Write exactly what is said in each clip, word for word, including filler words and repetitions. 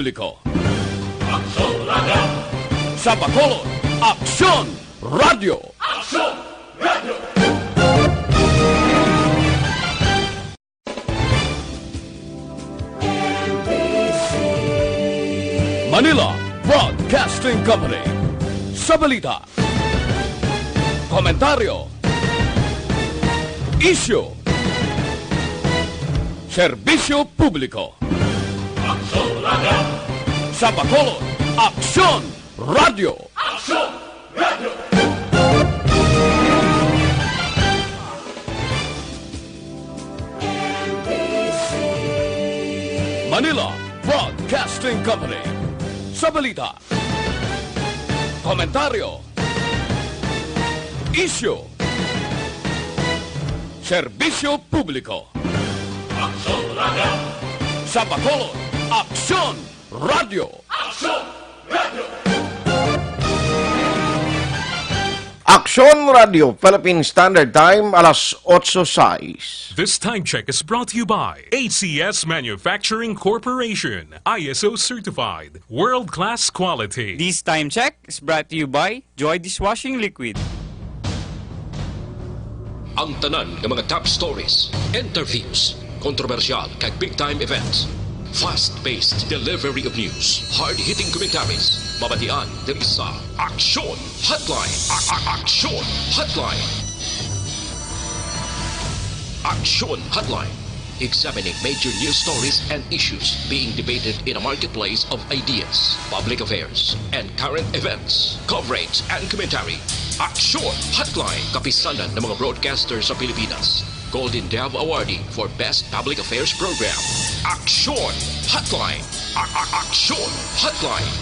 Publiko. Aksyon Radio! Sa Bacolod, Aksyon Radio! Aksyon Radio! Manila Broadcasting Company. Sa balita, komentaryo, isyu, serbisyo publiko. Aksyon Radio! Sa Bacolod, Aksyon Radio! Aksyon Radio! Manila Broadcasting Company. Sa balita, komentaryo, isyu, serbisyo publiko. Aksyon Radio! Sa Bacolod, Aksyon Radio! Aksyon Radio! Aksyon Radio, Philippine Standard Time, alas otso sais. This time check is brought to you by A C S Manufacturing Corporation, I S O certified, world-class quality. This time check is brought to you by Joy Dishwashing Liquid. Ang tanan nga mga top stories, interviews, kontrobersyal kag big time events, fast-paced delivery of news, hard-hitting commentaries, mabatian diri sa Aksyon Hotline. A- a- Aksyon Hotline. Aksyon Hotline. Examining major news stories and issues being debated in a marketplace of ideas, public affairs, and current events. Coverage and commentary. Aksyon Hotline. Kapisanan ng mga broadcaster sa Pilipinas. Golden Dove Awardee for Best Public Affairs Program. Aksyon Hotline. A- a- Aksyon Hotline.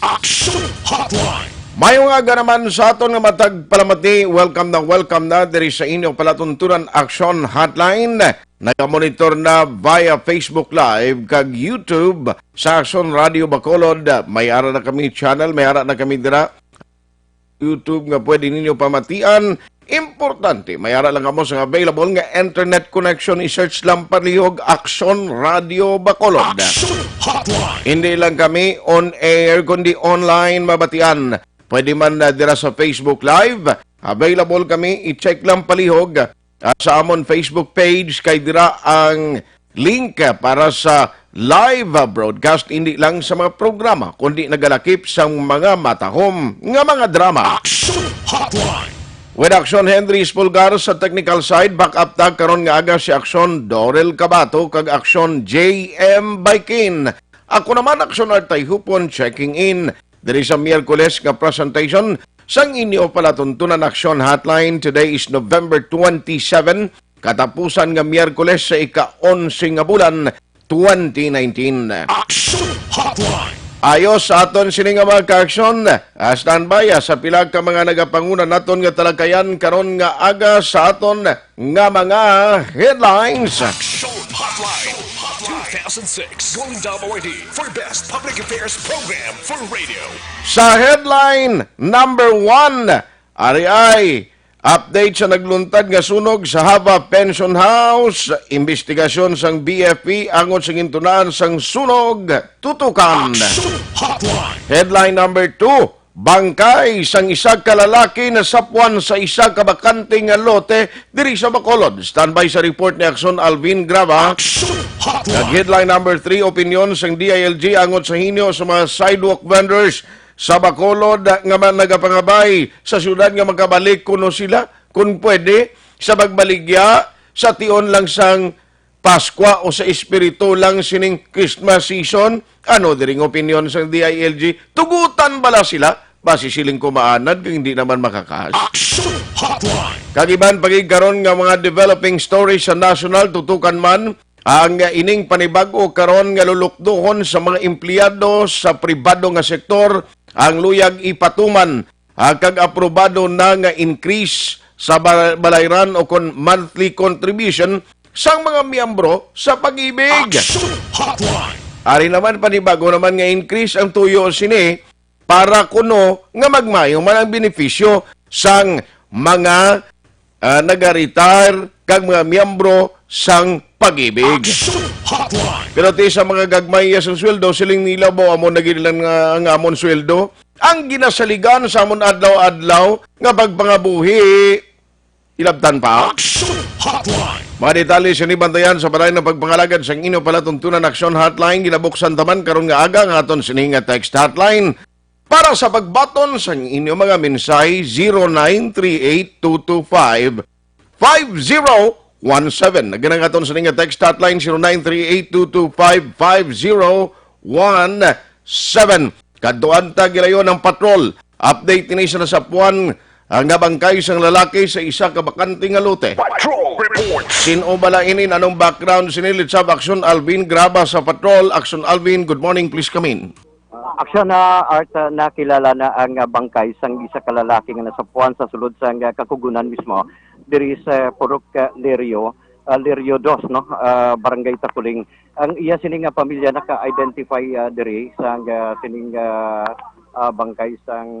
Aksyon Hotline. Mayong aga naman sa aton nga matag palamati. Welcome na, welcome na diri sa inyo palatuntunan Aksyon Hotline. Nagamonitor na via Facebook Live kag YouTube sa Aksyon Radio Bacolod. May ara na kami channel, may ara na kami dira YouTube nga pwede ninyo pamatian. Importante, may ara lang kamo sa available nga internet connection. I-search lang palihog Aksyon Radio Bacolod. Aksyon Hotline. Hindi lang kami on air, kundi online mabatian. Pwede man na dira sa Facebook Live. Available kami, i-check lang palihog, ah, sa amon Facebook page, kay dira ang link, ah, para sa live, ah, broadcast, hindi lang sa mga programa, kundi nagalakip sa mga matahom nga mga drama. Action Hotline. With Action Henry Espulgar sa technical side, back up ta karon nga aga si Action Dorel Cabato kag Action J M Baikin. Ako naman, Action Artay Hupon, checking in diri sa Miyerkules nga presentation sang inyo palatuntunan Action Hotline. Today is November twenty-seven, katapusan nga Miyerkules sa ika-onse nga bulan, twenty nineteen. Action Hotline. Ayos sa aton sini nga mga ka-action. Ah, standby, ah, sa pila ka mga nagapanguna naton nga talakayan karon nga aga sa aton nga mga headlines. Action Hotline two thousand six Golden Dove Awardee for Best Public Affairs Program for Radio. Sa headline number one, ari ay update sa nagluntad nga sunog sa Java Pension House, investigasyon sang B F P angot sa gintunaan sang sunog, tutukan. Action Hotline. Headline number two, bangkay sang isa ka lalaki nasapwan sa isa ka bakante nga lote diri sa Bacolod. Standby sa report ni Action Alvin Grava. Action Hotline. Nag headline number three, opinyon sang D I L G angot sa hinyo sa mga sidewalk vendors sa Bacolod nga man nagapangabay sa syudad nga makabalik kuno sila, kung pwede, sa pagbaligya sa tion lang sang Paskwa o sa espiritu lang sining Christmas season? Ano diri ang opinyon sang D I L G? Tugutan bala sila? Basi siling kumaanad kag hindi naman makakas. Action Hotline. Kag iban pa gid karon nga mga developing stories sa national, tutukan man ang ining panibag-o karon nga lulukdohon sa mga empleyado sa pribado nga sektor ang luyag ipatuman, ah, kag aprobado na nga increase sa ba-, balayran o kon monthly contribution sang mga miyembro sa Pag-ibig. Action Hotline. Ari naman, panibago naman nga increase ang tuyo sini para kuno nga magmayo man ang benepisyo sang mga, ah, nag-retire kag mga miyembro sang Pag-ibig. Action Hotline. Pero ti sa mga gagmay iya sang sweldo, siling nila ba amo na gid lang nga ang amon sweldo? Ang ginasaligan sa amon adlaw-adlaw nga pagpangabuhi. Ilabtan pa. Action Hotline. Mga detalye sa nibantayan sa balay ng pagpangalagad sang inyo palatuntunan Action Hotline, ginabuksan taman karon nga aga ang aton sini nga text hotline. Para sa pagbaton sang inyo mga mensahe, zero nine three eight two two five five zero one seven. Again, ang aton sini nga text hotline, zero nine three eight two two five five zero one seven. Kadtuan ta gilayon ang patrol. Update ini sa nasapuan, ah, nga bangkay sang lalaki sa isa ka bakante nga lote. Patrol Report. Sin-o bala ini? Anong background sini? Let's have Action Alvin Graba sa patrol. Action Alvin, good morning. Please come in. Action na Art, ah, nakilala na ang, ah, bangkay sang isa ka lalaki nga nasapuan sa sulod sang, ah, Kakugunan mismo, diri sa Purok, ah, Lirio, ah, Lirio Dos, no? Ah, Barangay Takuling. Ang iya sini nga pamilya naka-identify, ah, diri sang, ah, sining, ah, ah, bangkay sang,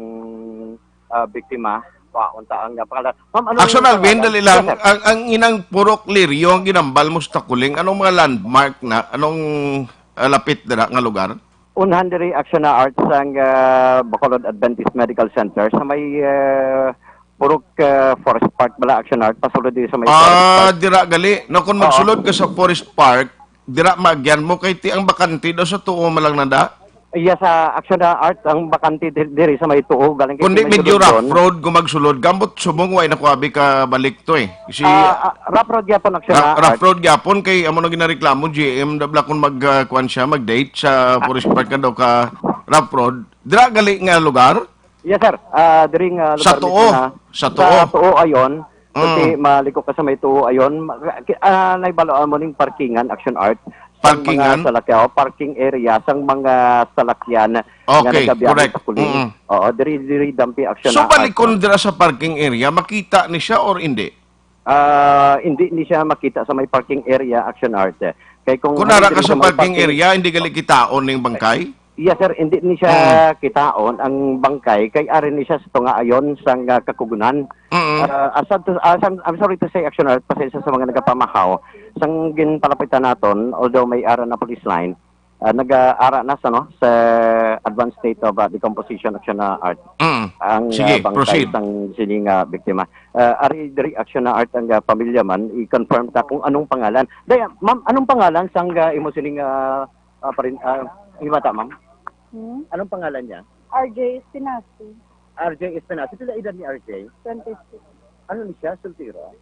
ah, biktima. Wa unta ang, ah, pangalan. Ma'am, anong Action Alvin, pangalan? Dali lang. Yes, sir. Ang, ang inang Purok Lirio ang ginambal mo sa Takuling, anong mga landmark na? Anong, ah, lapit dira nga lugar? Unhan diri Action na Art sang, ah, Bacolod Adventist Medical Center sa may, ah, Purok, ah, Forest Park bala Action Art, pasulod diri sa may Forest Ah, Park. Dira gali. No, kung Oo. Magsulod ka sa Forest Park, dira maagyan mo kay ti ang bakante daw sa tuo man lang nada. Iya sa Action na Art ang bakante di-, diri sa may tuo, galing kay Kundi sa may medyo sulod rough doon. Road kung magsulod, gambot subong way na kuabi ka balik to eh. Si Ah, ah, rough road gyapon, actually, Ra-, na, rough Art. Road gyapon kay amo na ginareklamo, G M, dabla kung mag, ah, kuwan siya, mag-date sa Ah. Forest Park nga daw ka rough road. Dira gali nga lugar? Yes, sir. Ah, diri nga Sa lugar mismo tuo? Na, Sa sa tuo? Tuo ayon. Kasi Mm. maliko ka sa may tuo ayon. Ma-, ki-, ah, naibaloan mo ning parkingan, Action Art. Sang Parkingan? Mga salakyan, o parking area, sang mga salakyan nga Okay, nagabiyahe correct. Sa Kuling. Mm. Oo, diri, diri dampi Action So, na, balik Art, kung no? Dira sa parking area, makita ni siya or hindi? Ah, hindi ni siya makita sa may parking area, Action Art. Kay kung Kung nara ka diri sa may parking area, hindi gali kitaon ning bangkay? Yes, sir, hindi ni siya Mm. kitaon ang bangkay kay ari ni siya sa tunga ayon sang, ah, Kakugunan. Mm. Ah, asad to, ah, sang, I'm sorry to say, Action Art, pasensya sa mga nagapamahaw. Sang ginpalapitan naton, although may ara na police line, ah, nag-aara na sa, no, sa advanced state of, ah, decomposition, Action na Art. Mm. Ang, Sige, ah, bangkay proceed. Sang sining, ah, biktima. Ah, ari diri Action na Art ang, ah, pamilya man, i-confirm ta kung anong pangalan. Daya, ma'am, anong pangalan sang, ah, imo sining, ah, ah, parin-, ah, himata, ma'am? Hmm? Anong pangalan niya? R J Espinacio. R J Espinacio. Pila edad ni R J? Twenty-six. Ano ni siya? Soltero?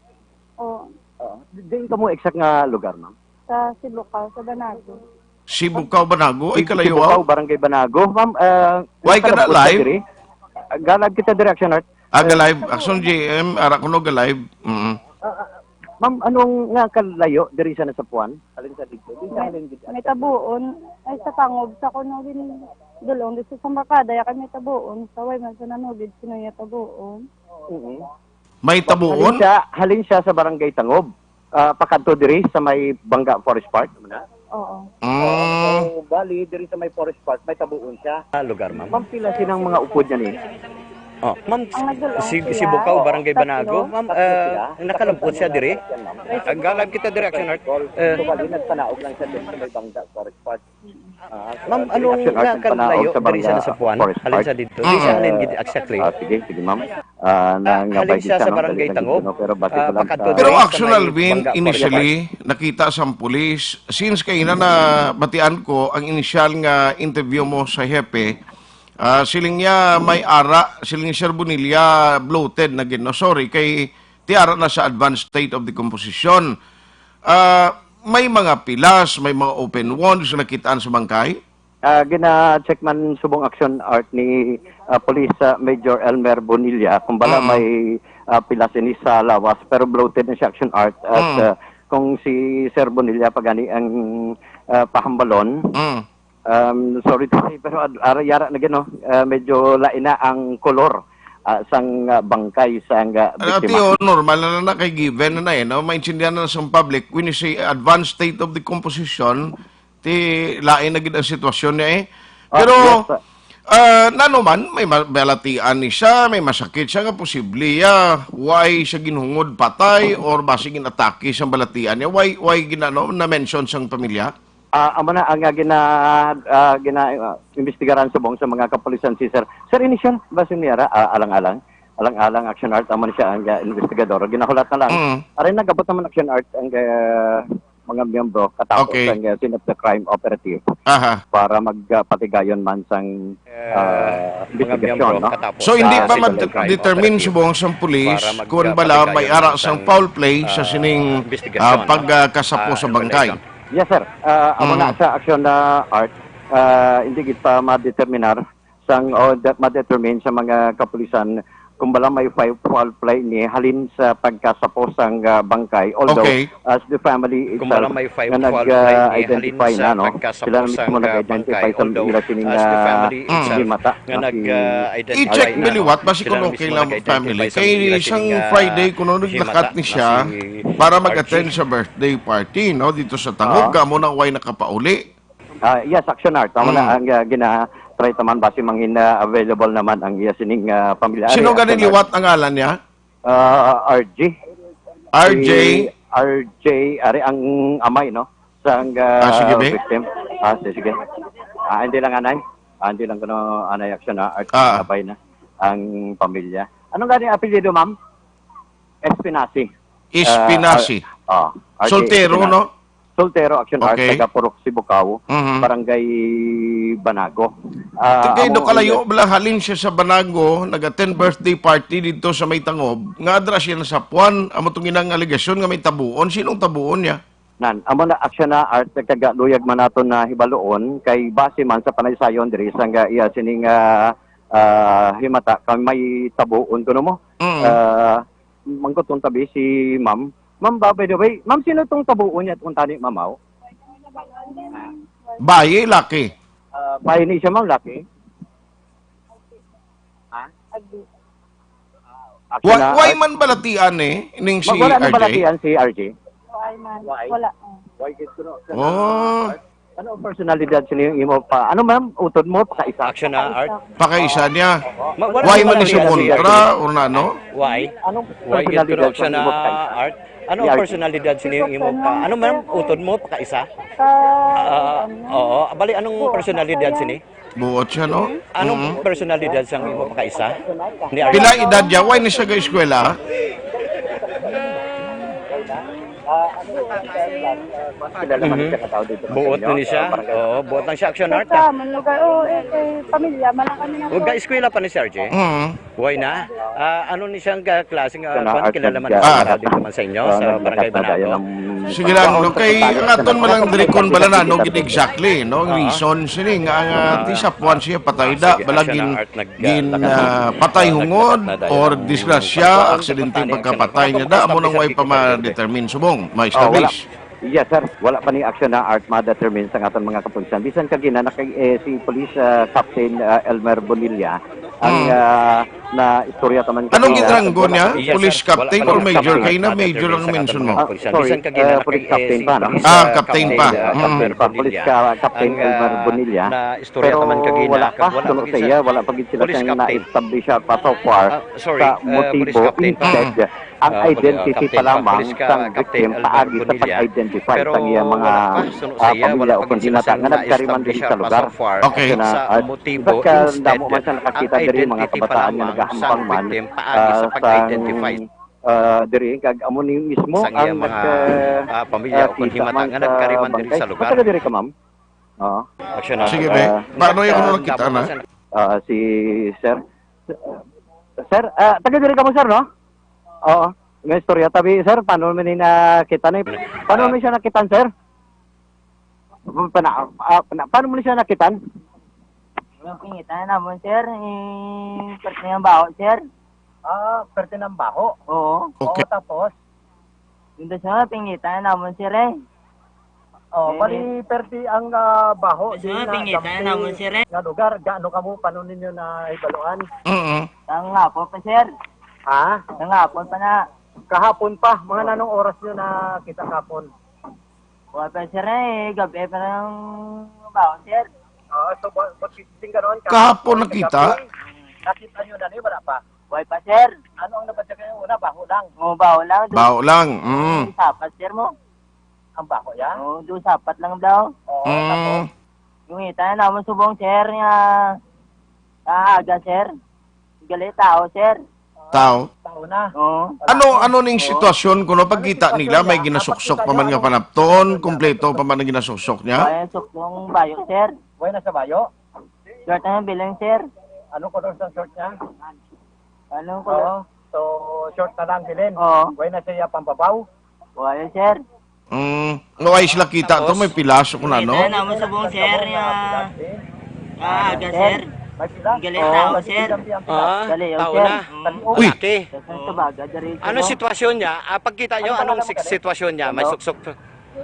Oo. Oo. Di, di ka mo exact nga lugar, ma'am? Sa Sibukaw, sa Banago. Sibukaw, Banago? Ay, Sib-, kalayo, Sibukaw, ah. Barangay Banago. Ma'am, ah, Why ka na nakalabot ka live? Diri? Ah, galag kita diri, Action Art. Ah, ga-live. Action G M, ara ko no ga-live. Mm. Ah, ah, ma'am, anong nga kalayo diri sa Nasapuan? Alin sa dito? Di sa May, alin dito? May tabuon. Ay, sa Tangob, sa kuno din dulong dito sa Makada, ya kay may tabuon. Sa way man sa Nanugid, sinuya tabuon. Mm. May tabuon? Halin siya, halin siya sa Barangay Tangob. Ah, pakadto diri sa may Bangga Forest Park. Oo. Mm. Oo, so, bali, diri sa may Forest Park, may tabuon siya. Ah, lugar, ma'am. Ma'am, pila sinang mga upod niya ni? Oh, ma'am, Ang nagdulong si, sila, si Bukaw, Barangay tatlo. Banago. Ma'am, Tatlo ah, sila. Nakalabot siya diri. Yan, ma'am. Ang galag kita diri, Action Art. Eh. So, bali, nagpanaog lang siya diri sa may Bangga Forest Park. Ah, Ma'am, so, anong Action Art, nga ang panaog kalayo sa diri sa Bangga Nasapuan? Forest Halin Park. Sa dito? Mm. Di sa halin gid exactly. Ah, sige, sige, ma'am. Ah, Ah, nangabay halin siya siya, sa no? Barangay Dali sa Tangob. Dito, no? Pero bati Ah, ko lang pakadto sa diri sa Pero may actually, Alvin, Bangga Forest initially, Park. Nakita sa pulis, since kaina na batian ko ang initial nga interview mo sa hepe, ah, siling niya may ara, siling ni Sir Bonilla, bloated na gid, no? Sorry, kay ti ara na sa advanced state of decomposition. Ah, may mga pilas, may mga open wounds na nakitaan sa bangkay? Ah, gina-check man subong Action Art ni, ah, Police, ah, Major Elmer Bonilla kung bala Mm. may, ah, pilas ini sa lawas, pero bloated na siya, Action Art. At, Mm. ah, kung si Sir Bonilla pa gani ang, ah, pahambalon, Mm. um, sorry to say, pero ad-, ara, yara na gid, no? Ah, medyo lain na ang kolor, ah, sang, ah, bangkay sang, ah, Ano, biktima. Tiyo, normal na na kay given na na eh, no? Maintindihan na sa public, when you say advanced state of decomposition, ti lain na gid ang sitwasyon niya eh. Ah, Pero, yes, sir. Ah, nano man, may ma-, balatian ni siya, may masakit siya nga posible, ah, why siya ginhungod patay or basi ginatake sang balatian niya? Why, why ginano, na-mention sang pamilya? Ah, amo na ang, ah, gina-, ah, gina-, ah, imbestigaran subong sa mga kapulisan si Sir, Sir Initial, basi niya ra, ah, alang-alang, alang-alang action art, amo na siya ang, ah, investigador. Ginahulat na lang. Mm. Aray, nagabot naman action art ang, ah, mga miyembro katapos Okay. ang, uh, scene of the crime operative Aha. para mag, uh, patigayon man sang, uh, mga investigasyon, miyembro no? Katapos So, hindi sa pa civil crime ma-determine operative subong sang pulis para mag, kung uh, bala may patigayon ara man sang sang, foul play sa uh, sining, uh, investigasyon, no? Pagkasapo Uh, sa bangkay. Yes, sir. Uh, amo na Mhm. sa action na art, uh, hindi gid pa madeterminar sang, o, de-, ma-determine sa mga kapulisan kung bala may fi-, foul play ni halin sa pagkasapo sang, ah, bangkay. Although, Okay. as the family Kung itself bala may fi-, nga foul play ni halin nag-identify sa na, no? Pagkasapo Sila mismo sang, ah, nag-identify bangkay. Sa Although, ila sining, as the ah, family itself himata nga na si nag-, ah, identify I-check na, no? Biliwat ba si Sila kuno mismo kailang nag-identify family? Sa Kay ila isang sining, ah, Friday kuno himata naglakat ni na siya si para mag-attend Archie. Sa birthday party, no? Dito sa Tangub, Ah. Kamo na way nakapauli. Ah, yes, Action Art. Tama na Mm. ang, ah, gina-try taman basi mangin, ah, available naman ang iya sining, ah, pamilya. Sino Ari, gani Action Art. Liwat ang ngalan niya? Ah, R J. R J? Si R J, ari ang amay, no? Sang, Ah, sige, ah, be. Victim. Ah, si-, sige. Ah, hindi lang anay. Ah, hindi lang kuno anay Action, ah, Art, Ah. Abay na ang pamilya. Anong gani apelyido, ma'am? Espinazi. Espinazi. Ah, ar-, ah, R J Soltero, Espinazi. No? Soltero, Action Art, Okay. Taga Purok Sibukaw, Mhm. Barangay Banago. Ah, Tingkay amo do kalayo ang bala halin siya sa Banago, nag-attend birthday party dito sa may Tangub, nga adra siya nasapuan, amo tong inang alegasyon nga may tabuon. Sinong tabuon niya? Nan, amo na, Action na, Art, nagkagaluyag man nato na hibaluon, kay base man sa panaysayon diri sa nga iya sining, ah, ah, himata, kay may tabuon kuno mo. Mm. Ah, mangkot kung tabi si ma'am. Ma'am ba, by the way, ma'am, sino tong tabuon niya kung tani, ma'am, aw? Bayi, laki. Ah, bayi ni siya, ma'am, laki? Ha? Action Wa-, na, way Art. Man balatian eh, ning si Ma-, wala na R J? Balatian si R J? Wala man. Why? Wala. Why gid kuno? Oh. Ano ang personalidad sa imo pa? Ano, ma'am? Utod mo, pakaisa? Action na, Art. Pakaisa niya. Ma-, wala Why naman man ang siya personalidad. Kontra or na, no? Why? Anong Why gid personalidad kuno sa siya na imo pakaisa? Art? Ano ang Yard. Personalidad sa imo, imo pa? Ano, ma'am? Utod mo, pakaisa? Sa, Ah, ano? Oo. Bali, anong Oo, personalidad sa sini? Buot siya, no? Anong Mm. personalidad sang imo pakaisa? Ni Pila Arnold? Edad niya? Why ni siya ga-eskwela? Kilala man Mhm. siya nga tao dito sa Buot inyo, na ni siya? Sa barangay. Oo, buot lang siya, Action Art, Sa ah. Amon lugar, oo, eh, eh, pamilya, man lang kami ng Huwag ka eskwela pa ni si R J? Mm. Buhay na? Ah, ano ni siyang ka-, klase nga Kana kwan? Art Kilala man nag-, siya ah, dito man sa inyo, ah, sa naglakat Barangay na dayon Banago? Ang Sige lang, no? Kay ang aton man lang diri kon bala na, no, gid exactly, no? Ang Ah. reason sini nga, nga Ah. ti sa puwan siya patay Ah, da, sige, bala action gin-, na art nag-, gin, naglakat na. ah, patay Ah, hungod naglakat na dayon or ang disgrasya, pagkuan sa aksidente, pagpatay ang pagkapatay niya da, kumusta, amo nang way pa ma-determine subong, ma-establish. Oh, wala. Yes, sir. Wala pa ni action na art ma-determine sa aton mga kapulisan. Bisan kagina, naka-, eh, si Police, ah, Captain, ah, Elmer Bonilla, ang, Hmm. ah, na istorya taman Anong kasi, ah, ginranggo sa niya? Yes, sir. Police Wala captain pa or rin major? captain. Kay na major ang mention mo. Ah, sorry, Bisan kagina, ah, police naka-, captain eh, pa, no? si Ah, police, ah, captain pa. Captain, ah, Mm. Captain Elmer Bonilla. Police ka-, Captain Ang, Elmer ah, Bonilla. na istorya Pero taman kagina, wala pa, kag wala suno pa sa gid iya, sa wala pa gid sila police siyang captain. na-establish pa so far Ah, sorry, sa ah, motibo. police captain pa. Instead, ang Ah, poli-, ah, identity captain pa pa, lamang police ka-, sang Captain victim Elmer paagi sa Bonilla. pag-identify Pero sang iyang mga, wala pa, suno sa ah, iya, pamilya wala o pa gid sila kondinata siyang nga nagkariman diri na-establish sa pa so lugar. far Okay. Action na Sa art. motibo, Basta instead, damo man siya ang nakakita diri, mga identity pa kabataan nga lamang nagahambal sang man, victim paagi ah, sa sang, pag-identify. ah, diri, kag amo ni mismo Sang ang iyang mga, nagka-, ah, pamilya ah, o kon kita himata man nga sa nagkariman diri bangkay. sa lugar. Taga diri ka, ma'am? Oo. Action na. Sige, be. Ah, Paano yung ah, ano nakita damo na? man siya. Ah, si sir. Sir, ah, taga diri ka mo, sir, no? Oo. May istorya tabi, sir. Paano man ni nakita ni? Paano Ah. man siya nakitan, sir? Pana-, ah, pana-, paano mo ni siya nakitan? Yung pingitan namon, sir, eh, parte ng baho, sir. Ah, parte ng baho? Oo. Okay. Oo, tapos? Yung doon siya, pingitan namon, sir, eh. Oh, Eh, bali, eh. Parte ang, ah, baho Gusto din nga, na pingitan something namon, sir, eh. Nga lugar, gaano kamo, paano ninyo na ibaluan? Mm-mm. Ang hapon pa, sir. Ha? Ang hapon pa na. Kahapon pa, mga Oo. nanong oras nyo nakita kahapon? Wala pa, sir, eh. Gabi pa ng baho, sir. Oo, Kaso, bu-, bu-, sing ganon, kahapon nakita? Nakita nyo na ni, wala pa? Wala pa, sir. Ano ang nabadya kayo una? Baho lang. Oo, baho lang. Baho lang, mm. Ang sapat, sir, mo? Ang baho, ya? Oo, doon sapat lang daw. Oo, mm. Tapos? Yung ita na naman subong, sir, nga aga, sir. Gali tao, sir. Tao? Tao na. Oo. Ano, ano ning sitwasyon kuno pagkita nila may ginasuksok pa man nga panapton, kompleto pa man ang ginasuksok niya? Ay, suksong bayo, sir. Way na sa bayo? Short na yung bilin, sir. Ano color sa short niya? Ano color? Oo. So, short na lang bilin. Oo. Way na siya pambabaw? Wala, sir. Mm, no, ay sila kita to, may pilas o kung ano. Hindi, namo subong, sir, nga, ah, aga, sir. Galit na ako, sir. Ah, dali, oh, tao sir. Na. Mm, uy! Lalaki. Sa baga, dali, sir. Ano sitwasyon niya? Ah, pagkita nyo, anong sit-, sitwasyon niya? May suksok.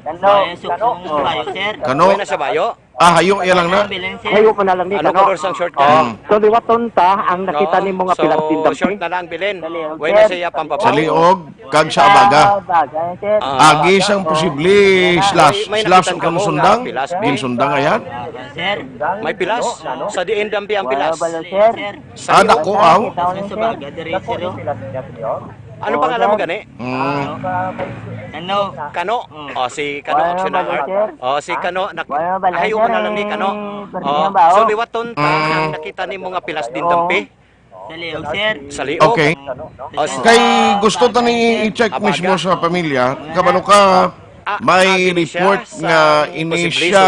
Ano? May suksok, oh, bayo, sir. Kano? May nasa bayo? Ah, hayo, iya lang na. Hayo mo na lang ni, ano, kano? Color sang short niya? Mm. So, liwaton ta ang nakita nimo nga pilas din dampi. Short na lang bilin. Way na siya pambaba. Sa liog, kag sa abaga. Sa abaga, sir. Ah. Agi sang posible slash, may, may slash nakita o kamo sundang? Pilas, may. Ginsundang, ayan? Sir. May pilas. Sa diin dampi ang pilas? Wala, sir. Ah, dako, aw. Sa abaga, diri, sir, oh. Ano pangalan mo gani? Mm. Kano. Kano? Mm. Oh, si Kano, wala, action na, sir. Oh, si Kano, nak-, wala, ahayo mo na lang ni Kano. Oh, so liwaton ta ang nakita nimo nga pilas din dampi? Sa liog, sir. Sa liog? Okay. Oh, s-, kay gusto ta ni i-check mismo sa pamilya. Kabalo ka, may report nga ini siya,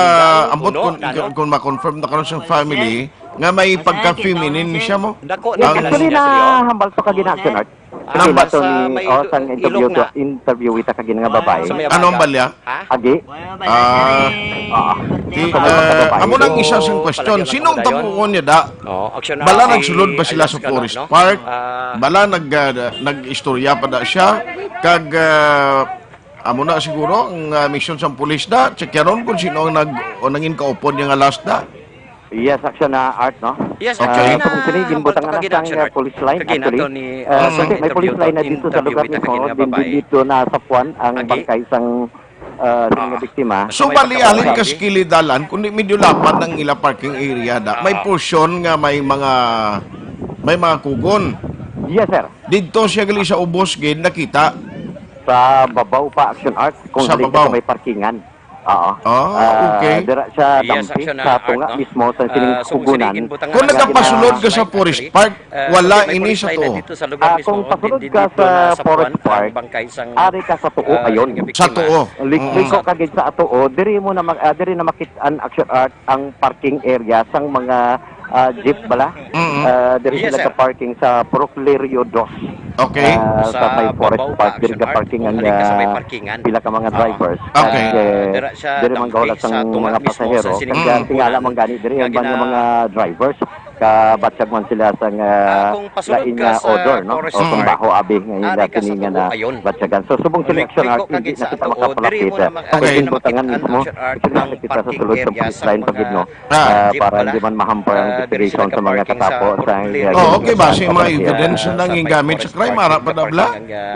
ambot kung, kung ma-confirm na karon sa family, nga may pagka-feminine ni siya mo. Dako na. Yes, actually, nahambal to kagina, sir. Nang bato ni, oh, sang interview, interview ita kagina nga babae. Ano ang balya? Agi? Ah, di, ah, amo nang isa sing question. Sino ang tapuon niya da? Bala nagsulod ba sila sa Forest Park? Bala nag, ah, nag-istorya pa da siya? Kag, ah, amo na siguro ang, ah, mission sang pulis da. Check yaron kung sino ang nag-, o nangin kaupod niya nga last da. Yes, action na, Art, no? Yes, actually, ah, na, kung sini, ginbutangan na sang, ah, police line, actually. Ah, kasi may police line na dito sa lugar mismo, din dito na sapuan ang bangkay sang, ah, sini nga biktima. So, bali, alin ka sa kilid dalan, kundi medyo lapad ang ila parking area da. May portion nga may mga, may mga kugon. Yes, sir. Didto siya gali sa ubos gid nakita. Sa babaw pa, action, Art, kung sa babaw, sa may parkingan. Oo. Ah, okay. Dira siya dampi sa tunga mismo sa sining kugunan. Kung nagapasulod ka sa Forest Park, wala ini sa tuo. Ah, kung pasulod ka sa Forest Park, ari ka sa tuo ayon. Sa tuo. Liko ka gid sa tuo, diri mo na mag-, ah, diri na makit-an, action, Art, ang parking area sang mga ah, jeep bala. Mm-mm. Ah, diri sila ka-parking sa Proclerio dos. Okay. Ah, sa may Forest Park, diri ka-parking ang, ah, pila ka mga drivers. Okay. Kag, eh, diri man gahulatan ang mga pasahero. Kag, ah, tingala man gani diri ang mga, mga drivers. Kabatyag man sila sang, ah, lain nga odor, no? O kung baho abi nga ila kini nga nabatyagan. So, subong sini, action, Art, hindi na kita makapalapit. Okay. Kung butangan mismo, ito na kita sa sulod sa police line pa gid, no? Ah, para hindi man mahampar ang investigation sa mga katapo sa, oh, okay ba? Sa mga evidence na nang gingamit sa crime, ara pa dabla?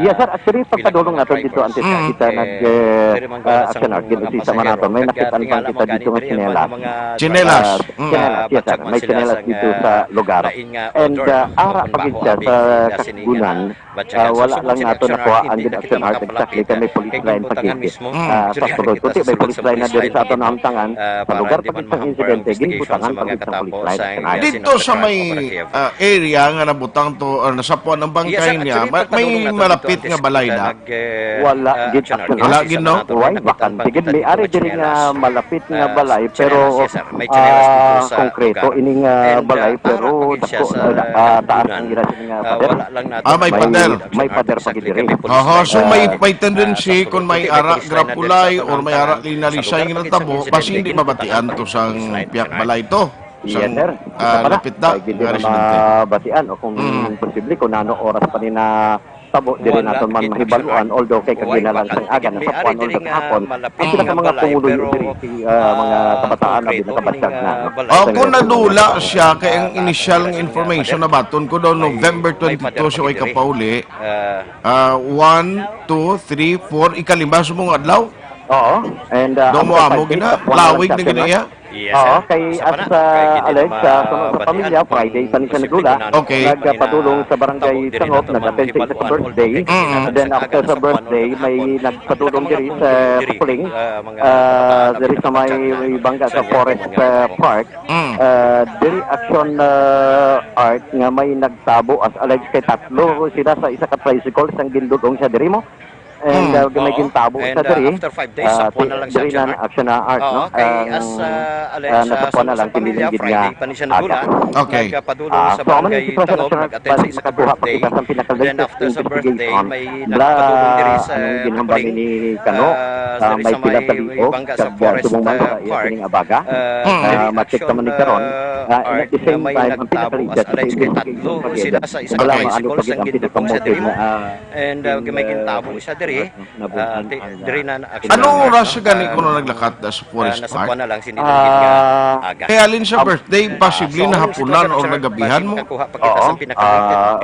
Yes, sir. Actually, pagpadulong natin dito, antes na kita nag, eh, ah, action, Art, ginusisa man nato. May nakita pa kita dito nga tsinelas. Tsinelas? Ah, tsinelas, yes, sir. May tsinelas dito sa lugar. And, ah, ara pa gid siya sa kasigunan. Ah, wala lang nato nakuha ang gid, action, Art, exactly kay may police line pa gid. Ah, sa sulod, kundi may police line na diri sa ato nahamtangan, sa lugar pa gid sang insidente, ginbutangan pa gid sang police line, action, Art. Dito sa may, ah, area nga nabutang to, ah, nasapuan ang bangkay niya, ma-, may malapit nga balay na? Wala gid, action, Art. Wala gid, no? Way, bakante gid. May ari diri nga malapit nga balay, pero, ah, konkreto ining, ah, balay, pero dako, ah, taas ang ira sini nga pader. Ah, may pader. May pader pa gid diri. Oho, so may, may tendency kung may ara grapulay or may ara linalisay nga natabo, basi hindi mabatian to sang piyak balay to. Yes, sir. Sang, ah, lapit na nga residente. Mabatian o kung posible, kung nano oras pa ni natabo, diri naton man mahibaluan, although kay kagina lang sang aga, nasapuan, although gahapon, ang pinaka mga pumuluyo diri, ah, mga kabataan na binakabatyag na, no? O, kung nadula siya, kay ang initial nga information nabaton ko daw November twenty-two siya way kapauli. Ah, one, two, three, four, ikalima sa mga adlaw. Oo. And, ah, daw mo amo gina, lawig na gina iya. Yes, Oo, sir. Kay Sa as pana, uh, kay di na alleged, uh, sa, sa mabatian pamilya, kung Friday pa ni siya nagdula. Posible ko na Okay. Nagpadulong sa barangay tabo diri Sangop, nato nag-attend sa isa ka manggipaluan. Birthday. Mm. Then after sa birthday, may nagpadulong diri sa Kapuling, uh, diri sa may bangga sa Forest, uh, Park. Mm. Uh, diri action, uh, art nga may nagtabo as alleged kay tatlo sila sa isa ka tricycle sang gindulong siya diri mo. And, hmm, uh, may gintabo sa diri. After five days, ah, sa puwan na lang diri siya, na Art. Action na Art, no? Oo, kay as, ah, alleged, ah, sa puwan na lang, pamilya, Friday pa ni siya nagula. Okay. Nagpadulong sa barangay Tangog, nag-attend sa isa ka birthday. Then after sa birthday, may nagpadulong diri sa Kapling, ah, sa diri sa may bangga sa Forest, ah, Park. Ah, may action, ah, Art nga may nagtabo as alleged kay tatlo sila sa isa ka tricycle sang gindulong siya diri mo. And, uh, may gintabo siya diri. Ah, di-, diri na na-action. Anong oras siya gani kuno naglakat na sa Forest Park? Ah, nasa kuwan na lang, sini lang gid nga aga. Kay halin sa birthday, possibly nahapunan or nagabihan mo. Makakuha pa kita sa pinaka-latest nga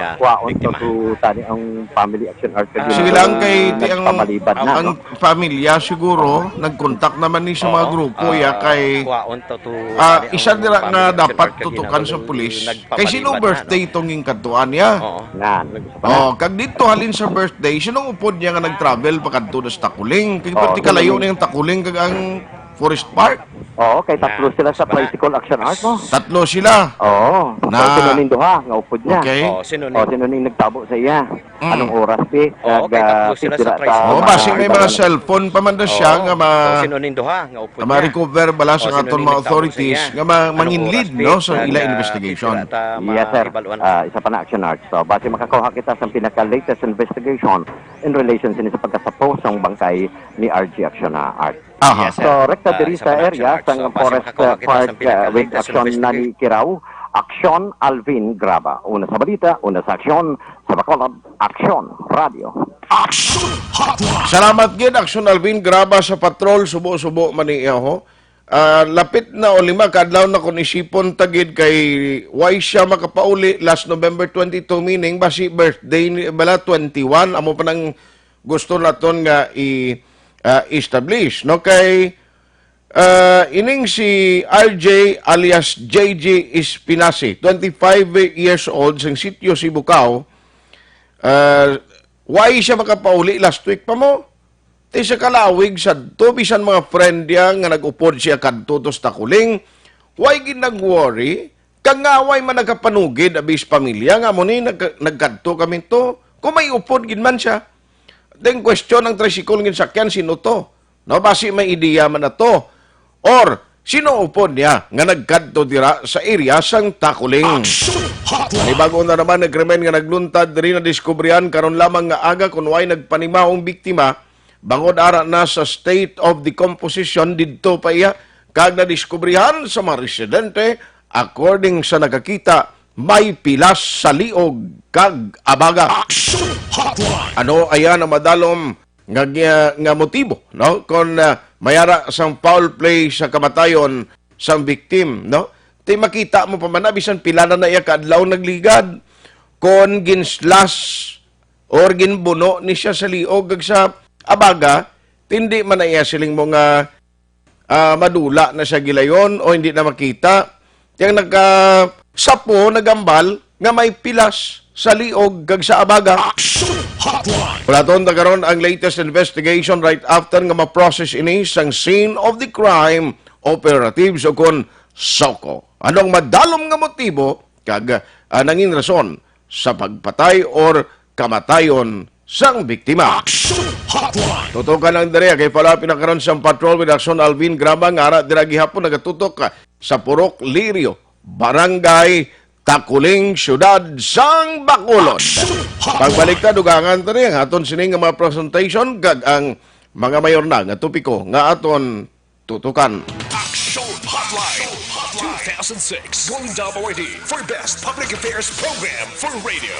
biktima. Sige lang, kay ti ang, ang pamilya siguro nagkontak naman ni sa mga grupo, ya, kay, ah, isa dira nga dapat tutukan sa pulis. Kay sino birthday itong ginkadtuan niya? Oo. Nan. Oh, kag dito halin sa birthday, sinong upod niya nga nag-travel pakadto na sa Takuling? Kay pati kalayo na yung Takuling kag ang Forest Park. Oo, kay tatlo sila sa tricycle action art, no? Tatlo sila. Oo. Na. So, sino ning duha nga upod niya? Okay. Oh, sino ning nagtabo sa iya? Mm. Anong oras, eh? Oo, kay tatlo sila sa tricycle. Oh, basi may mga cellphone pa man na siya nga ma-, sino ning duha nga upod niya? Ma-recover bala sa aton mga authorities nga ma-, manginlead, no, sa ila investigation. Yes, sir. Ah, isa pa na action art. So, basi makakuha kita sa pinaka-latest investigation in relation sini sa pagkasapo sang bangkay ni R G Action na Art. Aha. Yes, sir. So, rekta diri sa area sang Forest Park, uh, with action na ni Kiraw, Action Alvin Graba. Una sa balita, una sa aksyon, sa Bacolod, Action Radio. Action Hotline. Salamat gid, Action Alvin Graba sa patrol, subo-subo man ni iya, ho. Ah, lapit na o lima ka adlaw na kon isipon ta gid kay why siya makapauli last November twenty-two, meaning basi birthday ni bala twenty-one, amo pa nang gusto naton nga i, ah, establish, no? Kay, ah, ining si R J alias J J Espinace, twenty-five years old, sang sitio Sibukao, ah, why siya makapauli last week pa mo? Ti sa kalawig sadto, bisan mga friend niya nga nag-upod siya kadto to sa Takuling, why gid nag-worry? Kag nga why man nagkapanugid, abis pamilya, nga mo ni nag-, nagkadto kami to? Kung may upod gid man siya. Then question ang tricycle nga sakyan, sino to? No, basi may ideya man na to. Or, sino upod niya nga nagkadto dira sa area sang Takuling? Action Hotline. Panibago na naman nga krimen nga nagluntad diri, nadiskubrihan karon lamang nga aga kon why nagpanimaw ang biktima, bangod ara na sa state of decomposition didto pa iya, kag nadiskubrihan sa mga residente, according sa nakakita, may pilas sa liog kag abaga. Action Hotline. Ano aya ang madalom nga, nga, nga motibo, no? Kon, ah, may ara sang foul play sa kamatayon sang victim, no? Ti makita mo pa man na, bisan pila na na iya ka adlaw nagligad. Kon ginslas or ginbuno ni siya sa liog kag sa abaga, ti hindi man na iya siling mo nga ah, madula na siya gilayon o hindi na makita. Ti ang nagkasapo, nagambal nga may pilas sa liog kag sa abaga. Action Hotline. Pulaton ta karon ang latest investigation right after nga ma-process ini sang scene of the crime operatives o kon SOCO. Ano ang madalom nga motibo kag, ah, nangin rason sa pagpatay or kamatayon sang biktima. Action Hotline. Tutukan ang diri kay follow-up na karon sang patrol with Action Alvin Graba nga ara dira gihapon nagatutok sa Purok Lirio, Barangay Takuling, Siyudad sang Bacolod. Action Hotline. Pagbalik ta, dugangan ta ni ang aton sining nga mga presentation kag ang mga mayor na nga topiko nga aton tutukan. Action Hotline two thousand six Golden Dome Awardee for Best Public Affairs Program for Radio.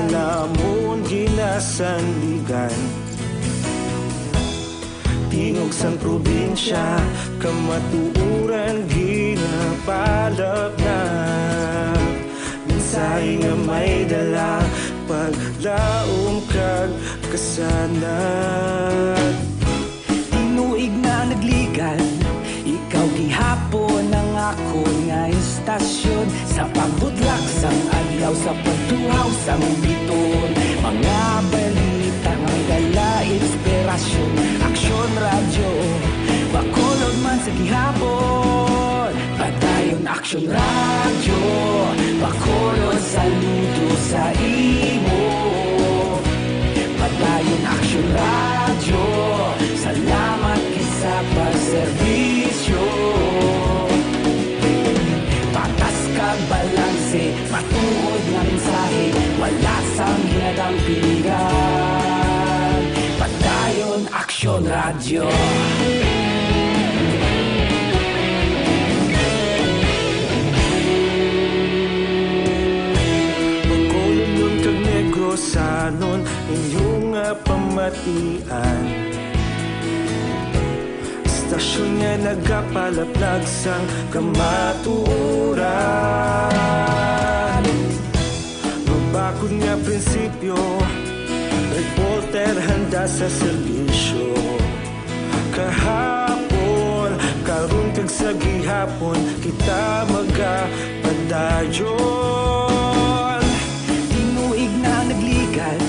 Lamon ginasandigan, tingog sang probinsya, kamatuoran ginapalapnag. Mensahe nga may dala, paglaom kag kasanag. Tinuig na nagligan, ikaw gihapon ang akon nga istasyon. Sa pagbutlak sang adlaw, sa pagtuhaw sang biton, mga balita nga may dala inspirasyon. Aksyon Radyo, Bacolod man sa gihapon. Padayon Aksyon Radyo, Bacolod, saludo sa imo. Padayon Aksyon Radyo, salamat gid sa pagserbisyo. Patas kag balanse, matuod nga mensahe, wala sang ginadampigan. Padayon Aksyon Radyo. Bacolodnon kag Negrosanon, inyo nga pamatian. Istasyon nga nagapalaplag sang kamatuoran. Mabakod nga prinsipyo, reporter handa sa serbisyo. Kahapon, karon kag sa gihapon, kita magapadayon. Tinuig na nagligan,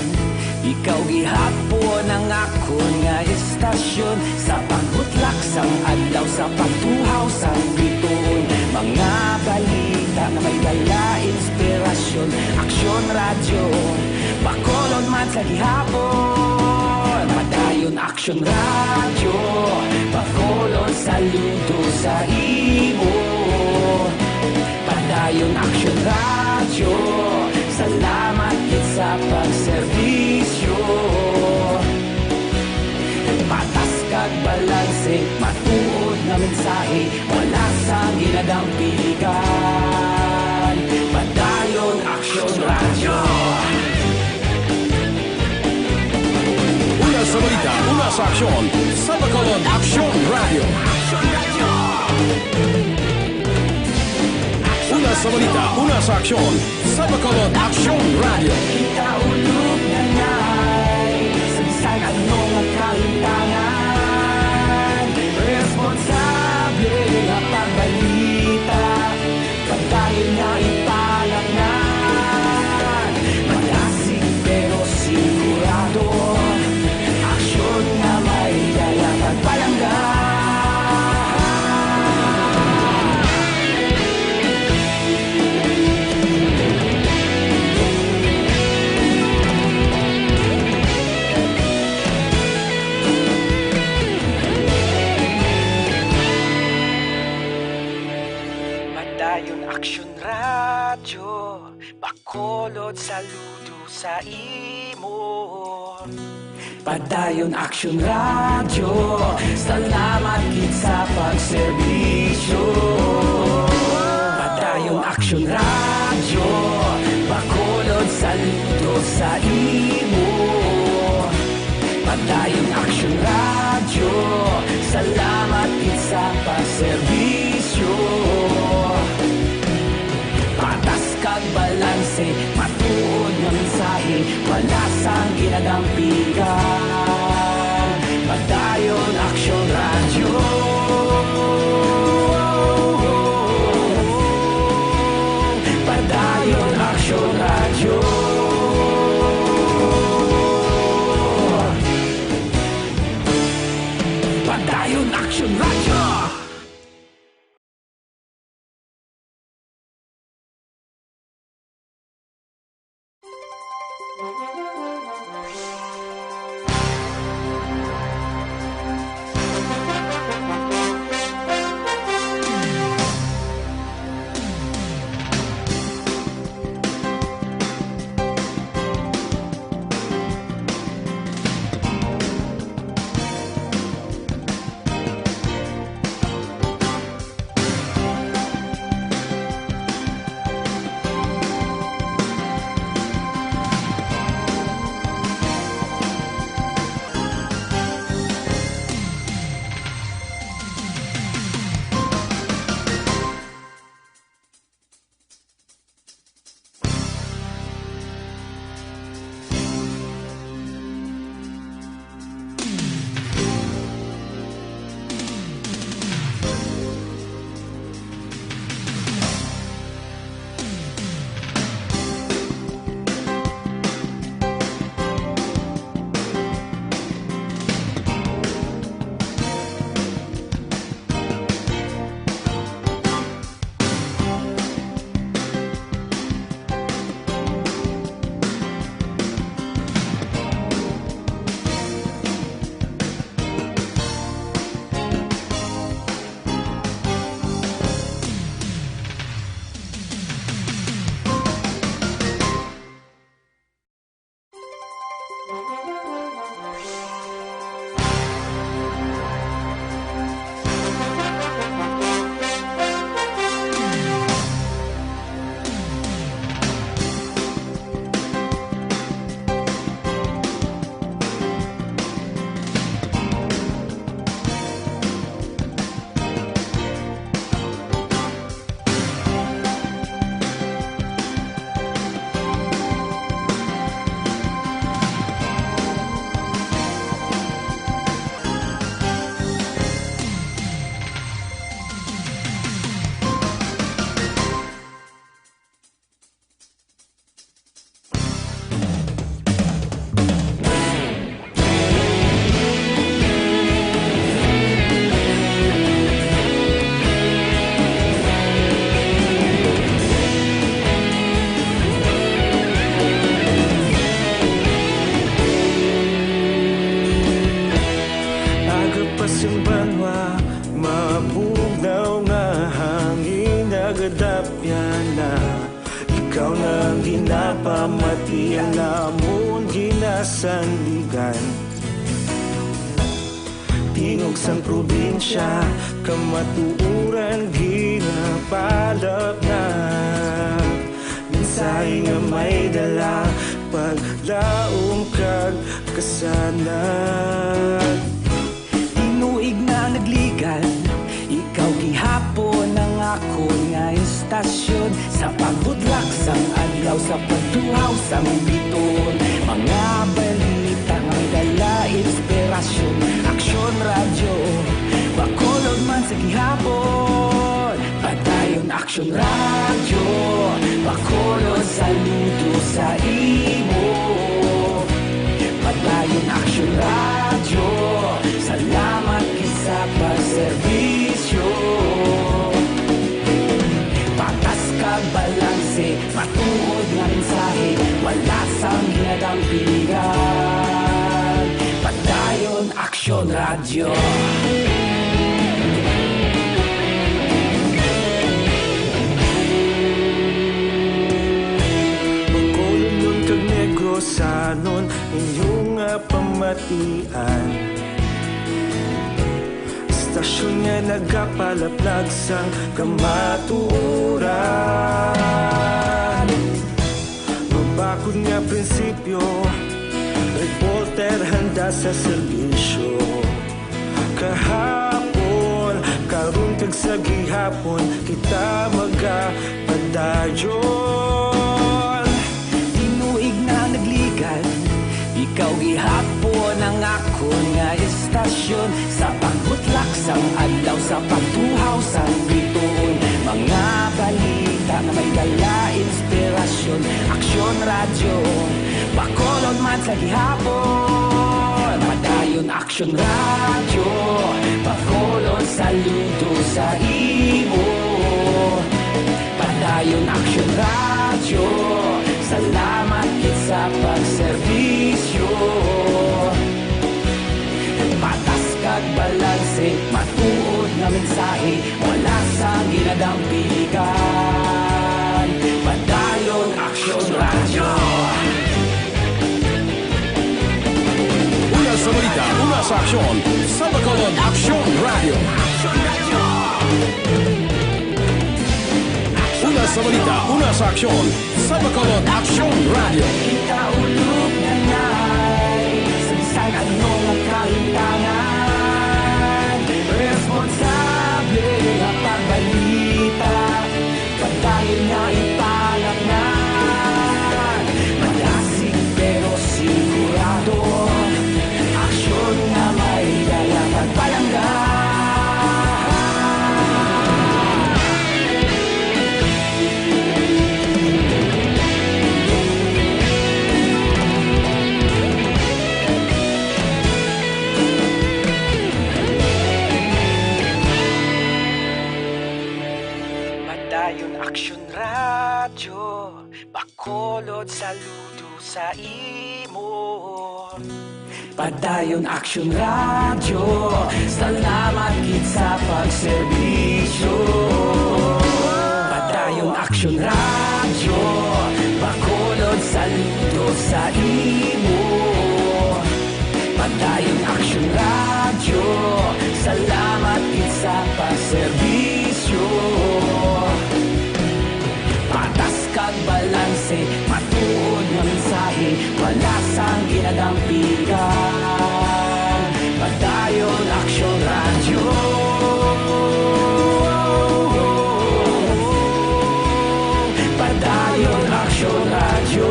ikaw gihapon ang akon nga istasyon. Sa pagbutlak sang adlaw, sa pagtuhaw sang bituon, mga balita nga may dala inspirasyon. Aksyon Radyo, Bacolod man sa gihapon. Padayon Aksyon Radyo, Bacolod, saludo sa imo. Padayon Aksyon Radyo, salamat gid sa pagserbisyo. Patas kag balanse, matuod nga mensahe, wala sang ginadampigan. Padayon Aksyon Radyo. Una sa balita, una sa aksyon, sa Bacolod Aksyon Radyo. Una sa balita, una sa aksyon, sa Bacolod Aksyon Radyo. Kita ulog na ngay, sa bisan ano nga kalintangan, responsable nga pagbalita. Padayon nga ipalapngan, malasig pero sigurado. Aksyon nga may dala kag palangga. Padayon Aksyon Radyo, Bacolod, saludo sa imo. Padayon Aksyon Radyo, salamat gid sa pagserbisyo. Padayon Aksyon Radyo, Bacolod, saludo sa imo. Padayon Aksyon Radyo, salamat gid sa pagserbisyo. Patas kag balanse, matuod nga mensahe, wala sang ginadampigan. Padayon Aksyon Radyo. Padayon Aksyon Radyo. Padayon Aksyon Radyo. Napamati ang namon ginasandigan. Tingog sang probinsya, kamatuoran ginapalapnag. Mensahe nga may dala, paglaom kag kasanag. Tinuig na nagligan, ikaw gihapon ang akon nga istasyon. Sa pagbutlak sang adlaw, sa pagtuhaw sang bituon, mga balita nga may dala inspirasyon. Aksyon Radyo, Bacolod man sa gihapon. Padayon Aksyon Radyo, Bacolod, saludo sa imo. Padayon Aksyon Radyo, salamat gid sa pagserbisyo. Patas kag balanse, matuod nga mensahe, wala sang ginadampigan. Padayon Aksyon Radyo. Bacolodnon kag Negrosanon, inyo nga pamatian. Istasyon nga nagapalaplag sang kamatuoran. Mabakod nga prinsipyo, reporter handa sa serbisyo. Kahapon, karon, kag sa gihapon, kita magapadayon. Tinuig na nagligan, ikaw gihapon ang akon nga istasyon. Sa pagbutlak sang adlaw, sa pagtuhaw sang bituon, mga balita nga may dala inspirasyon. Aksyon Radyo, Bacolod man sa gihapon. Padayon Aksyon Radyo, Bacolod, saludo sa imo. Padayon Aksyon Radyo, salamat gid sa pagserbisyo. Patas kag balanse, matuod nga mensahe, wala sang ginadampigan. Padayon Aksyon Radyo. Una sa balita, una sa aksyon, sa Bacolod Aksyon Radyo. Una sa balita, una sa aksyon, sa Bacolod Aksyon Radyo. Kita ulog na nay, sa bisan ano nga kahintangan, responsable nga pagbalita. Padayon nga ipanatnan, malasig pero sigurado. Aksyon nga may dala kag palangga. Padayon Aksyon Radyo, Bacolod, saludo sa imo. Padayon Aksyon Radyo, salamat gid sa pagserbisyo. Padayon Aksyon Radyo, Bacolod, saludo sa imo. Padayon Aksyon Radyo, salamat gid sa pagserbisyo. Patas kag balanse, matuod nga mensahe, wala sang ginadampigan. Padayon Aksyon Radyo. Padayon Aksyon Radyo.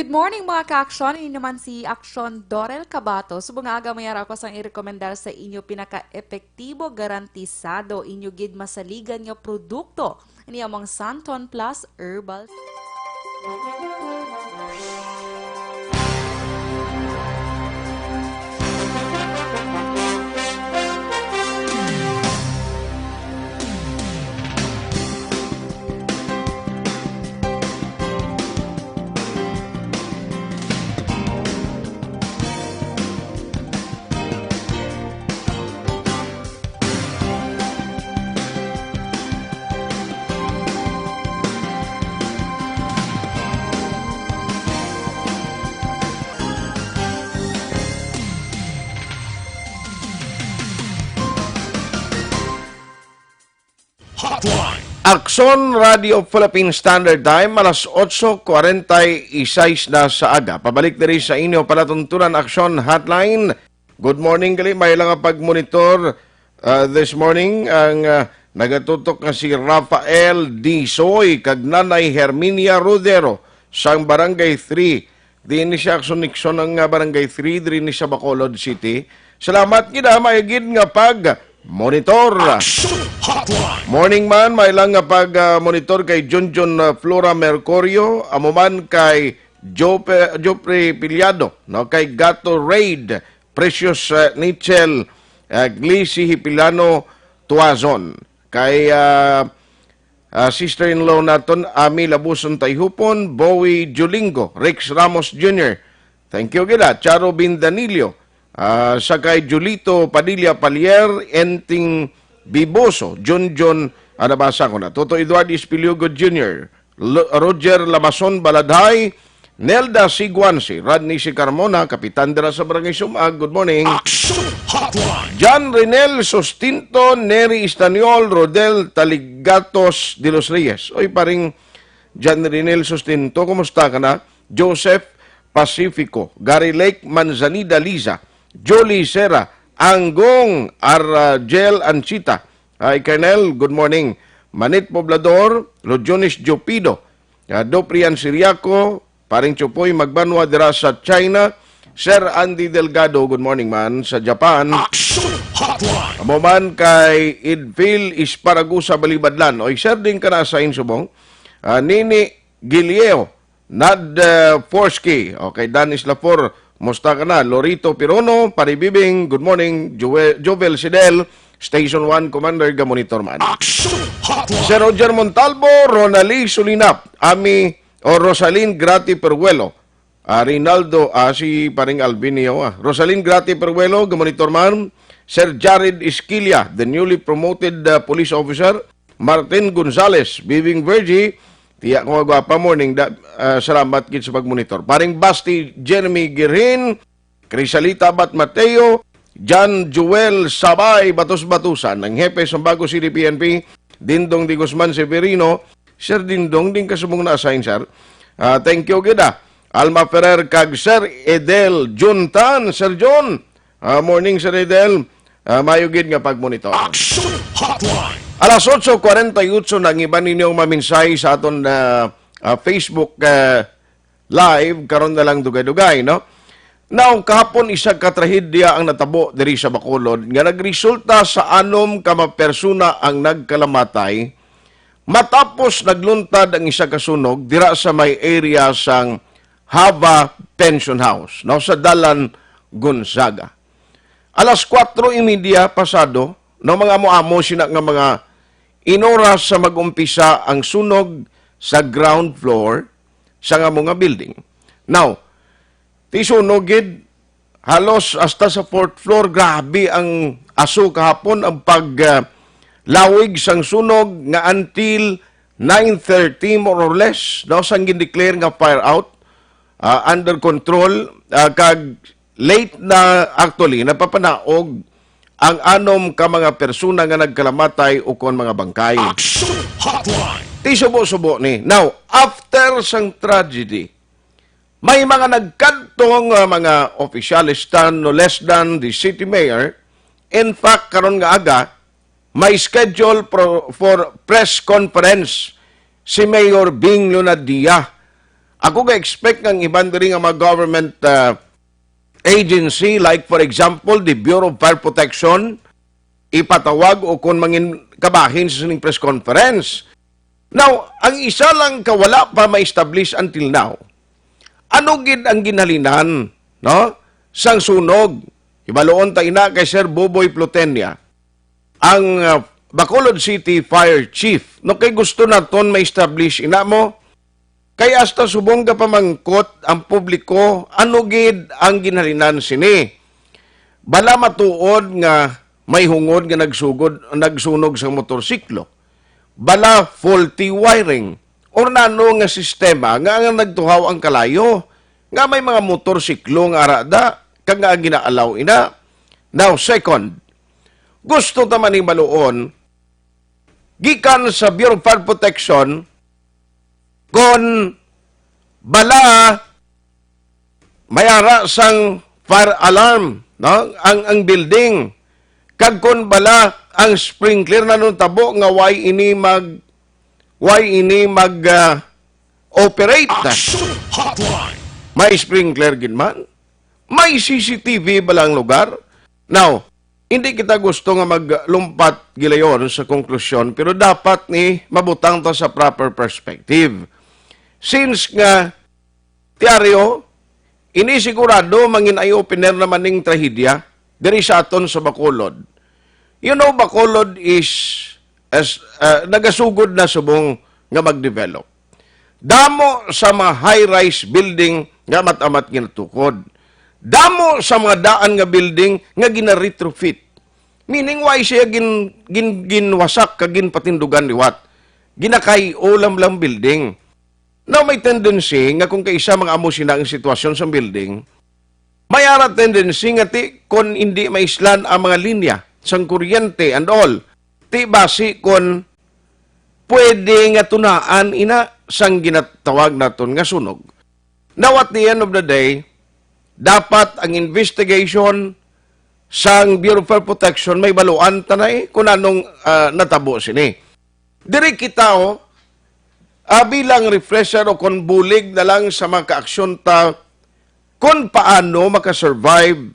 Good morning, mga ka-aksyon. Ini naman si Aksyon Dorel Cabato. Subong nga aga, may ara ko sang irekomendar sa inyo pinaka-epektibo, garantisado inyo gid masaligan nga produkto. Ini among Santon Plus Herbal. Hotline. Aksyon Radio Philippine Standard Time, alas otso kwarenta y seis na sa aga. Pabalik diri sa inyo palatuntunan, Aksyon Hotline. Good morning, gali. May lang nga pagmonitor, ah, this morning ang, ah, nagatutok nga si Rafael Disoy kag Nanay Herminia Rodero sang Barangay three. Diin ni siya, Aksyon Nixon, ang, ah, Barangay three, diri ni sa Bacolod City. Salamat gid, ah, may gid nga pag-monitor. Action Hotline. Morning man, may lang nga pag, ah, monitor kay Junjun, ah, Flora Mercurio, amo man kay Jope-, Jopre Piliado, no, kay Gato Raid, Precious, ah, Nichel, ah, Glicy Hipilano Tuazon, kay, ah, ah, sister-in-law naton, Ami Labuson Tayhupon, Bowie Julingo, Rex Ramos Junior. Thank you gid, ah, Charo Bin Danilio, ah, sa kay Julito Padilla Palier, Enting Biboso, Junjun, ah, nabasa ko na. Toto Eduardo Espiliogo Junior, Lo-, Roger Lamason Baladhay, Nelda Siguansi, Rodney C. Carmona, kapitan dira sa Barangay Sumag. Good morning. Action Hotline. John Renel Sustinto, Neri Istaniol, Rodel Taligatos de los Reyes. Oy, paring John Renel Sustinto, kumusta ka na? Joseph Pacifico, Gary Lake Manzanida Liza, Jolie Sera, Anggong Arjel Anchita. Hi, Colonel. Good morning. Manit Poblador, Lojones Jopido, ah, Doprian Siriaco, Paring Chupoy Magbanwa dira sa China. Sir Andy Delgado, good morning man, sa Japan. Action Hotline. Amo man kay Idfil Isparagusa Balibadlan. Oy, sir, din ka na sa Insubong. Ah, Nini Gilieo, Nad, ah, Forsky. Okay, Danis Lafor, musta ka na? Lorito Pirono, Paribibing, good morning. Joel, Jovel Sidel, Station one Commander, ga-monitor man. Action Hotline. Sir Roger Montalvo, Ronali Sulinap, Ami o Rosalyn Grati Peruelo, ah, Rinaldo, ah, si Paring Alvin niyo, ah. Rosalyn Grati Peruelo, ga-monitor man. Sir Jared Esquilla, the newly promoted, ah, police officer. Martin Gonzales, Bibing Virgie, tiya ko nga gwapa, morning, da-, ah, salamat gid sa pagmonitor. Paring Basti Jeremy Girhin, Crisalita Abat Mateo, John Joel Sabay Batos-Batusan, ang hepe sa Bago City P N P, Dindong de Guzman Severino. Sir Dindong, din ka subong na-assign, sir. Ah, thank you gid, ah. Alma Ferrer kag Sir Edel Juntan. Sir John, ah, morning, Sir Edel. Ah, mayo gid nga pagmonitor. Action Hotline. Alas otso kwarenta y otso na ang iban ninyong maminsahe sa aton, ah, ah, Facebook, ah, Live, karon na lang dugay-dugay, no? Now, kahapon, isa ka trahedya ang natabo diri sa Bacolod nga nagresulta sa anom ka mga persona ang nagkalamatay matapos nagluntad ang isa ka sunog dira sa may area sang Hava Pension House, no, sa Dalan Gonzaga. Alas kuwatro y media pasado, no, mga amo-amo sina nga mga inoras sa mag-umpisa ang sunog sa ground floor sa nga mga building. Now, ti sunog gid, halos hasta sa fourth floor, grabe ang aso kahapon, ang pag, ah, lawig sang sunog nga until nine thirty, more or less, no, sang gindeclare nga fire out, ah, under control, ah, kag late na, actually, napapanaog ang anom ka mga persona nga nagkalamatay ukon mga bangkay. Action Hotline. Ti subo-subo ni. Now, after sang tragedy, may mga nagkadto nga mga opisyales tan, no less than the city mayor. In fact, karon nga aga, may schedule pro-, for press conference si Mayor Bing Leonadia Ako ga-expect nga ang iban diri nga mga government, ah, agency, like for example, the Bureau of Fire Protection, ipatawag o kon mangin kabahin sa sining press conference. Now, ang isa lang ka wala pa ma-establish until now, ano gid ang ginhalinan, no, sang sunog? Hibaluon ta ina kay Sir Boboy Plutenia, ang, ah, Bacolod City Fire Chief. No, kay gusto naton ma-establish ina mo, kay hasta subong gapamangkot ang publiko, ano gid ang ginhalinan sini? Bala matuod nga may hungod nga nagsugod, nagsunog sa motorsiklo? Bala faulty wiring? Or nano nga sistema nga ang nagtuhaw ang kalayo nga may mga motorsiklo nga arada kag nga ginaalaw ina? Now, second, gusto ta man hibaluon gikan sa Bureau of Fire Protection kon bala may ara sang fire alarm, no? Ang, ang building. Kag kon bala ang sprinkler na nutabo nga why ini mag, why ini mag, ah, operate na? Action Hotline. May sprinkler gid man. May C C T V bala ang lugar? Now, hindi kita gusto nga maglumpat gilayon sa konklusyon, pero dapat ni mabutang ta sa proper perspective. Since nga, Tiaryo, ini sigurado mangin eye-opener naman ning trahedya diri sa aton sa Bacolod. You know, Bacolod is, as, uh, nagasugod na subong nga mag-develop. Damo sa mga high-rise building nga amat-amat ginatukod. Damo sa mga daan nga building nga gina-retrofit. Meaning, why siya gin-, gin-, ginwasak kag ginpatindugan liwat? Ginakay-o lang lang building. Now, may tendency nga kung kaisa mga amo sina ang sitwasyon sa building, may ara tendency nga ti kon hindi maislan ang mga linya sang kuryente and all, ti basi kon pwede nga tunaan ina sang ginatawag naton nga sunog. Now, at the end of the day, dapat ang investigation sang Bureau of Fire Protection may baluan ta na eh kung anong, ah, natabo sini. Diri kita, oh, ah, bilang refresher o kon bulig na lang sa mga kaaksyon ta kon paano makasurvive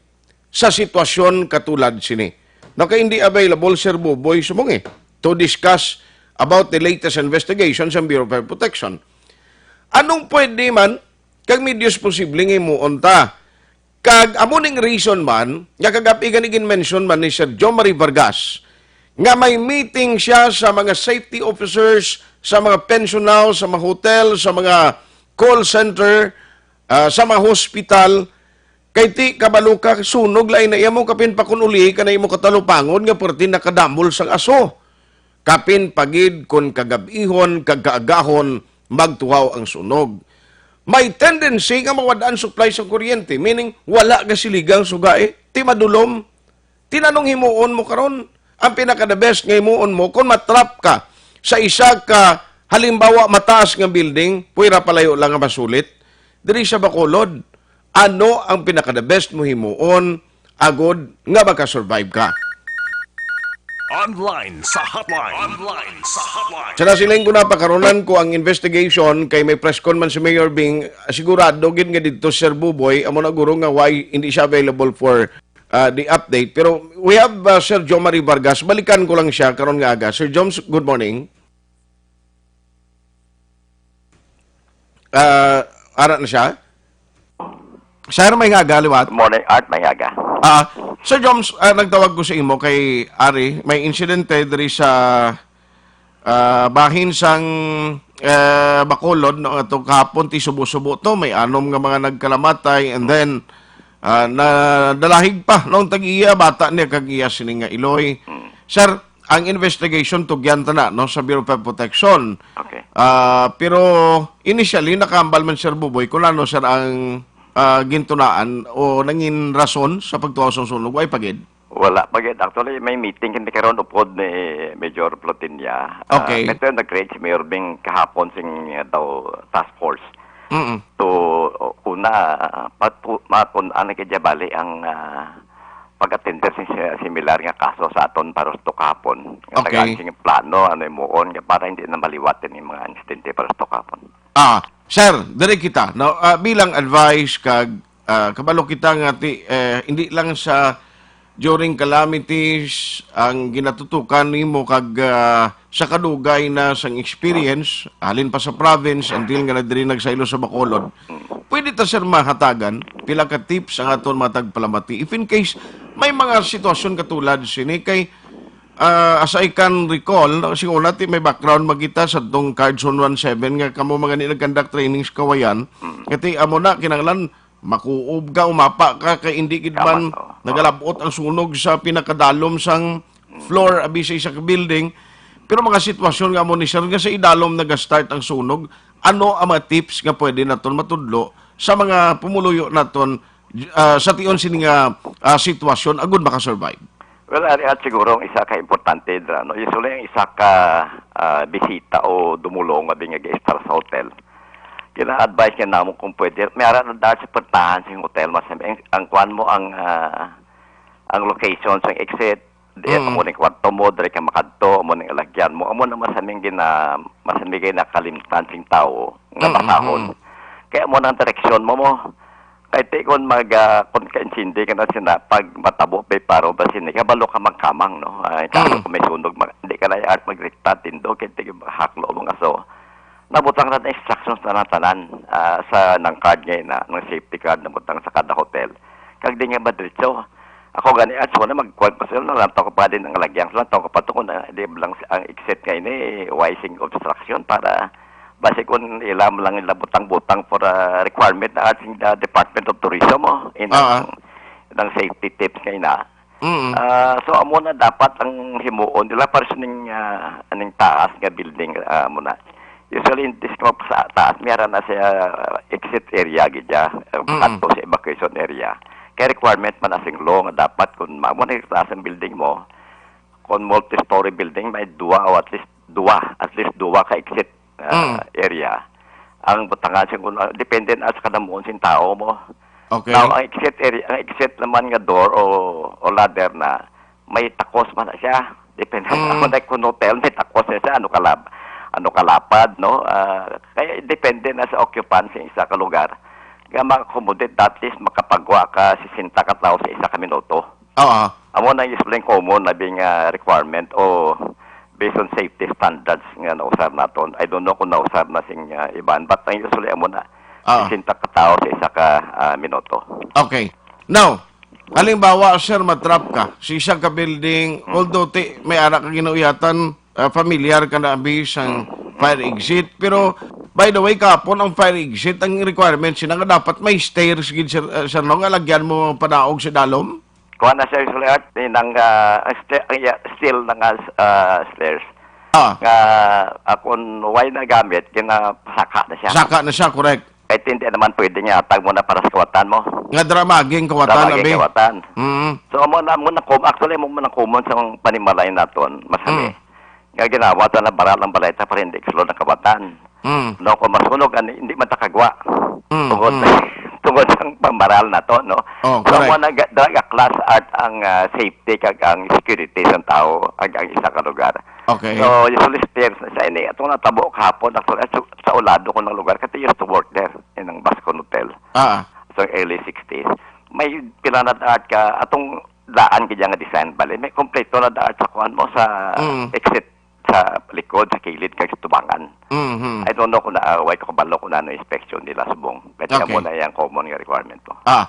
sa sitwasyon katulad sini. No, kay hindi available, Sir Buboy, sumong eh, to discuss about the latest investigation sa Bureau of Fire Protection. Anong pwede man, kag medios posible nga himuon ta? Kag amo ning reason man, nga kagabi gani gin-mention man ni Sir Jomari Vargas, nga may meeting siya sa mga safety officers, sa mga pensionaw, sa mga hotel, sa mga call center, ah, sa mga hospital, kay ti kabalo ka, sunog lain na iya mo, kapin pa kun uli ka na imo katalupangon nga perti nakadamol sang aso. Kapin pa gid kon kagab-ihon kag kaagahon magtuhaw ang sunog. May tendency nga mawad-an supply sa kuryente, meaning wala gasiligang sugai, ti madulom. Ti nanong himuon mo karon? Ang pinaka the best nga himuon mo, kung matrap ka sa isa ka, halimbawa, mataas nga building, puwera palayo lang nga masulit, diri sa Bacolod, ano ang pinaka the best mo himuon agod nga makasurvive ka? Online sa hotline. Online sa hotline. Sa nasiling ko na, pakaronan ko ang investigation kay may press con man si Mayor Bing, sigurado gid nga didto si Sir Buboy, amo na guro nga why hindi siya available for, uh, the update. Pero we have, uh, Sir Jomari Vargas. Balikan ko lang siya karon nga aga. Sir Joms, good morning. Ah, ara na siya. Sir, may nga aga, liwat. Morning, Art, may aga. Ah, Sir Joms, ah, nagtawag ko sa imo kay Ari, may insidente diri sa, ah, bahin sang, eh, Bacolod, no, ato kahapon, ti subo-subo to, may anom nga mga nagkalamatay, and then, ah, nadalahig pa, no, ang tag-iya, bata niya, kag iya sini nga iloy. Mm. Sir, ang investigation tugyan ta na, no, sa Bureau of Protection. Okay. Ah, pero initially, nakahambal man, Sir Buboy, kung ano, sir, ang, ah, gintunaan o nangin rason sa pagtuhaw sang sunog, way pa gid? Wala pa gid. Actually, may meeting kini karon upod ni Major Plotenia. Ah, Okay. Ito yung nag-create si Mayor Bing kahapon sing, ah, daw task force. Mm-mm. To, una, patu-, matun-an na kaya bali ang, ah, pag-attender sa si-, similar nga kaso sa aton para sa kahapon. Nga Okay. tagaan sing plano, ano yung muon, nga para hindi na maliwat yung mga insidente para sa kahapon. Ah, Sir, diri kita, no? Ah, bilang advice kag, ah, kabalo kita nga ti, eh, hindi lang sa during calamities ang ginatutukan nimo kag, ah, sa kadugay na sang experience, halin pa sa province until nga na diri nagsaylo sa Bacolod. Pwede ta, sir, mahatagan pila ka tips ang aton mga tagpalamati if in case may mga sitwasyon katulad sini kay, ah, as I can recall, no, siguro natin may background magita sa tong Card Zone one seven nga kamo mga ni nag-conduct training sa Kawayan, kati amo na kinahanglan makuob ka, umapa ka, kay hindi gid Tama man to. Oo. nagalabot ang sunog sa pinakadalom sang floor abi sa isa ka building. Pero mga sitwasyon nga amo ni sir nga sa idalom naga-start ang sunog, ano ang mga tips nga pwede naton matudlo sa mga pumuluyo naton, ah, sa tion sini nga, ah, sitwasyon agud maka-survive? Well, ari at siguro ang isa ka importante dira, no? Usually ang isa ka, ah, bisita o dumulong abi nga gi-stay sa hotel. Gina-advise nga namo kung pwede, may ara na dahil sa pertahan sa hotel, mas ang, ang kuan mo ang, ah, ang location sa exit, di Mm. amo ning kwarto mo, diri ka makadto, amo ning alagyan mo, amo na masaming gina-, masaming ginakalimtan sing tawo nga Mm, mm, basahon. mm. Kaya amo nang direksyon mo mo. Kay ti kon mag, ah, kon ka-insindi ka na sina, pag matabo pa paro ba sini, kabalo ka magkamang, no? Ay, kaso Mm. kung may sunog, mag-, hindi ka na i-art magrekta, tindo, kay ti haklo mo nga so. Nabutang na instructions na nang tanan, ah, sa nang card nga ina, nang safety card nabutang sa kada hotel. Kag di nga madiretso. Ako gani, as wala magkuan pa sila, nalantaw ko pa din ang lagyang, nalantaw ko pa to kung na, di lang si-, ang exit nga ini, why sing obstruction para basi kung ila mo lang ila butang-butang for a requirement na ating, uh, Department of Tourism, oh, in Ah, ah. ang, ng safety tips nga ina. Mm. Ah, so, amo na dapat ang himuon nila para sa ning, ah, aning taas nga building, ah, mo na. Usually, in this group sa taas, may ara na siya exit area gid siya, eh, Mm. kadto sa evacuation area. Kay requirement man na sing law nga dapat kung ma-, mo na yung taas ang building mo, kung multi-story building, may dua o at least dua, at least dua ka exit, ah, Mm. area. Ang butangan sing, ah, depende na sa kadamuon sing tao mo. Okay. Now, ang exit area, ang exit naman nga door o, o ladder na, may takos man na siya. Depende Mm. sa kung, like, kung hotel, may takos na siya, ano kalab-, ano kalapad, no? Ah, kaya depende na sa occupant sa isa ka lugar. Nga ma-accommodate, at least makapagwa ka sesenta ka tao sa isa ka minuto. Oo. Amo na yung usually common na bing, ah, requirement o based on safety standards nga nausar naton. I don't know kung nausar na sing, ah, iban, but ang usually amo na Oo. sesenta ka tao sa isa ka, ah, minuto. Okay. Now, halimbawa, sir, matrap ka sa isa ka building, although ti, may ara ka ginauyatan, ah, familiar ka na abi sang fire exit, pero by the way, kapon ang fire exit, ang requirement sina nga dapat may stairs gid, sir, ah, sir, no, nga lagyan mo panaog sa dalom? Kuha na, sir, usually, Art, ni nang, ah, ang sta-, ang, yeah, steel na nga, ah, stairs. Ah. Nga, ah, kung why nagamit, kinapasaka na siya. Saka na siya, correct. Kahit hindi naman pwede nga, tag mo na para sa kawatan mo. Nga dramaging kawatan, Dramaging abi. Kawatan. Mm. So, amo na, amo na kom-, actually, amo na common sa mga panimalay naton, masami. Mm. Nga ginawa ta na baral ang balay ta para hindi explode ang kawatan. Mm. No, kung masunog, ani, hindi man ta kagwa. Mm, Tungod, mm. tungod ang pambaral na to, no? Oh, So, correct. mo na ga-, drag a class art ang, ah, safety kag ang security sa tao, ag ang isa ka lugar. Okay. So, usually stairs na siya ini. Atong natabo kahapon, actually, sa, sa ulado ko ng lugar, kasi used to work there, in ang Bascon Hotel. Ah. So, early sixties. May pila na art ka, atong daan kaya nga design, bali, may kompleto na daan sa kuan mo, sa Mm. exit, sa likod, sa kilid, kag sa tubangan. Mhm. I don't know kung na, ah, why ko kabalo kung ano inspection nila subong. Pwede Okay. mo na yung common nga requirement mo. Ah.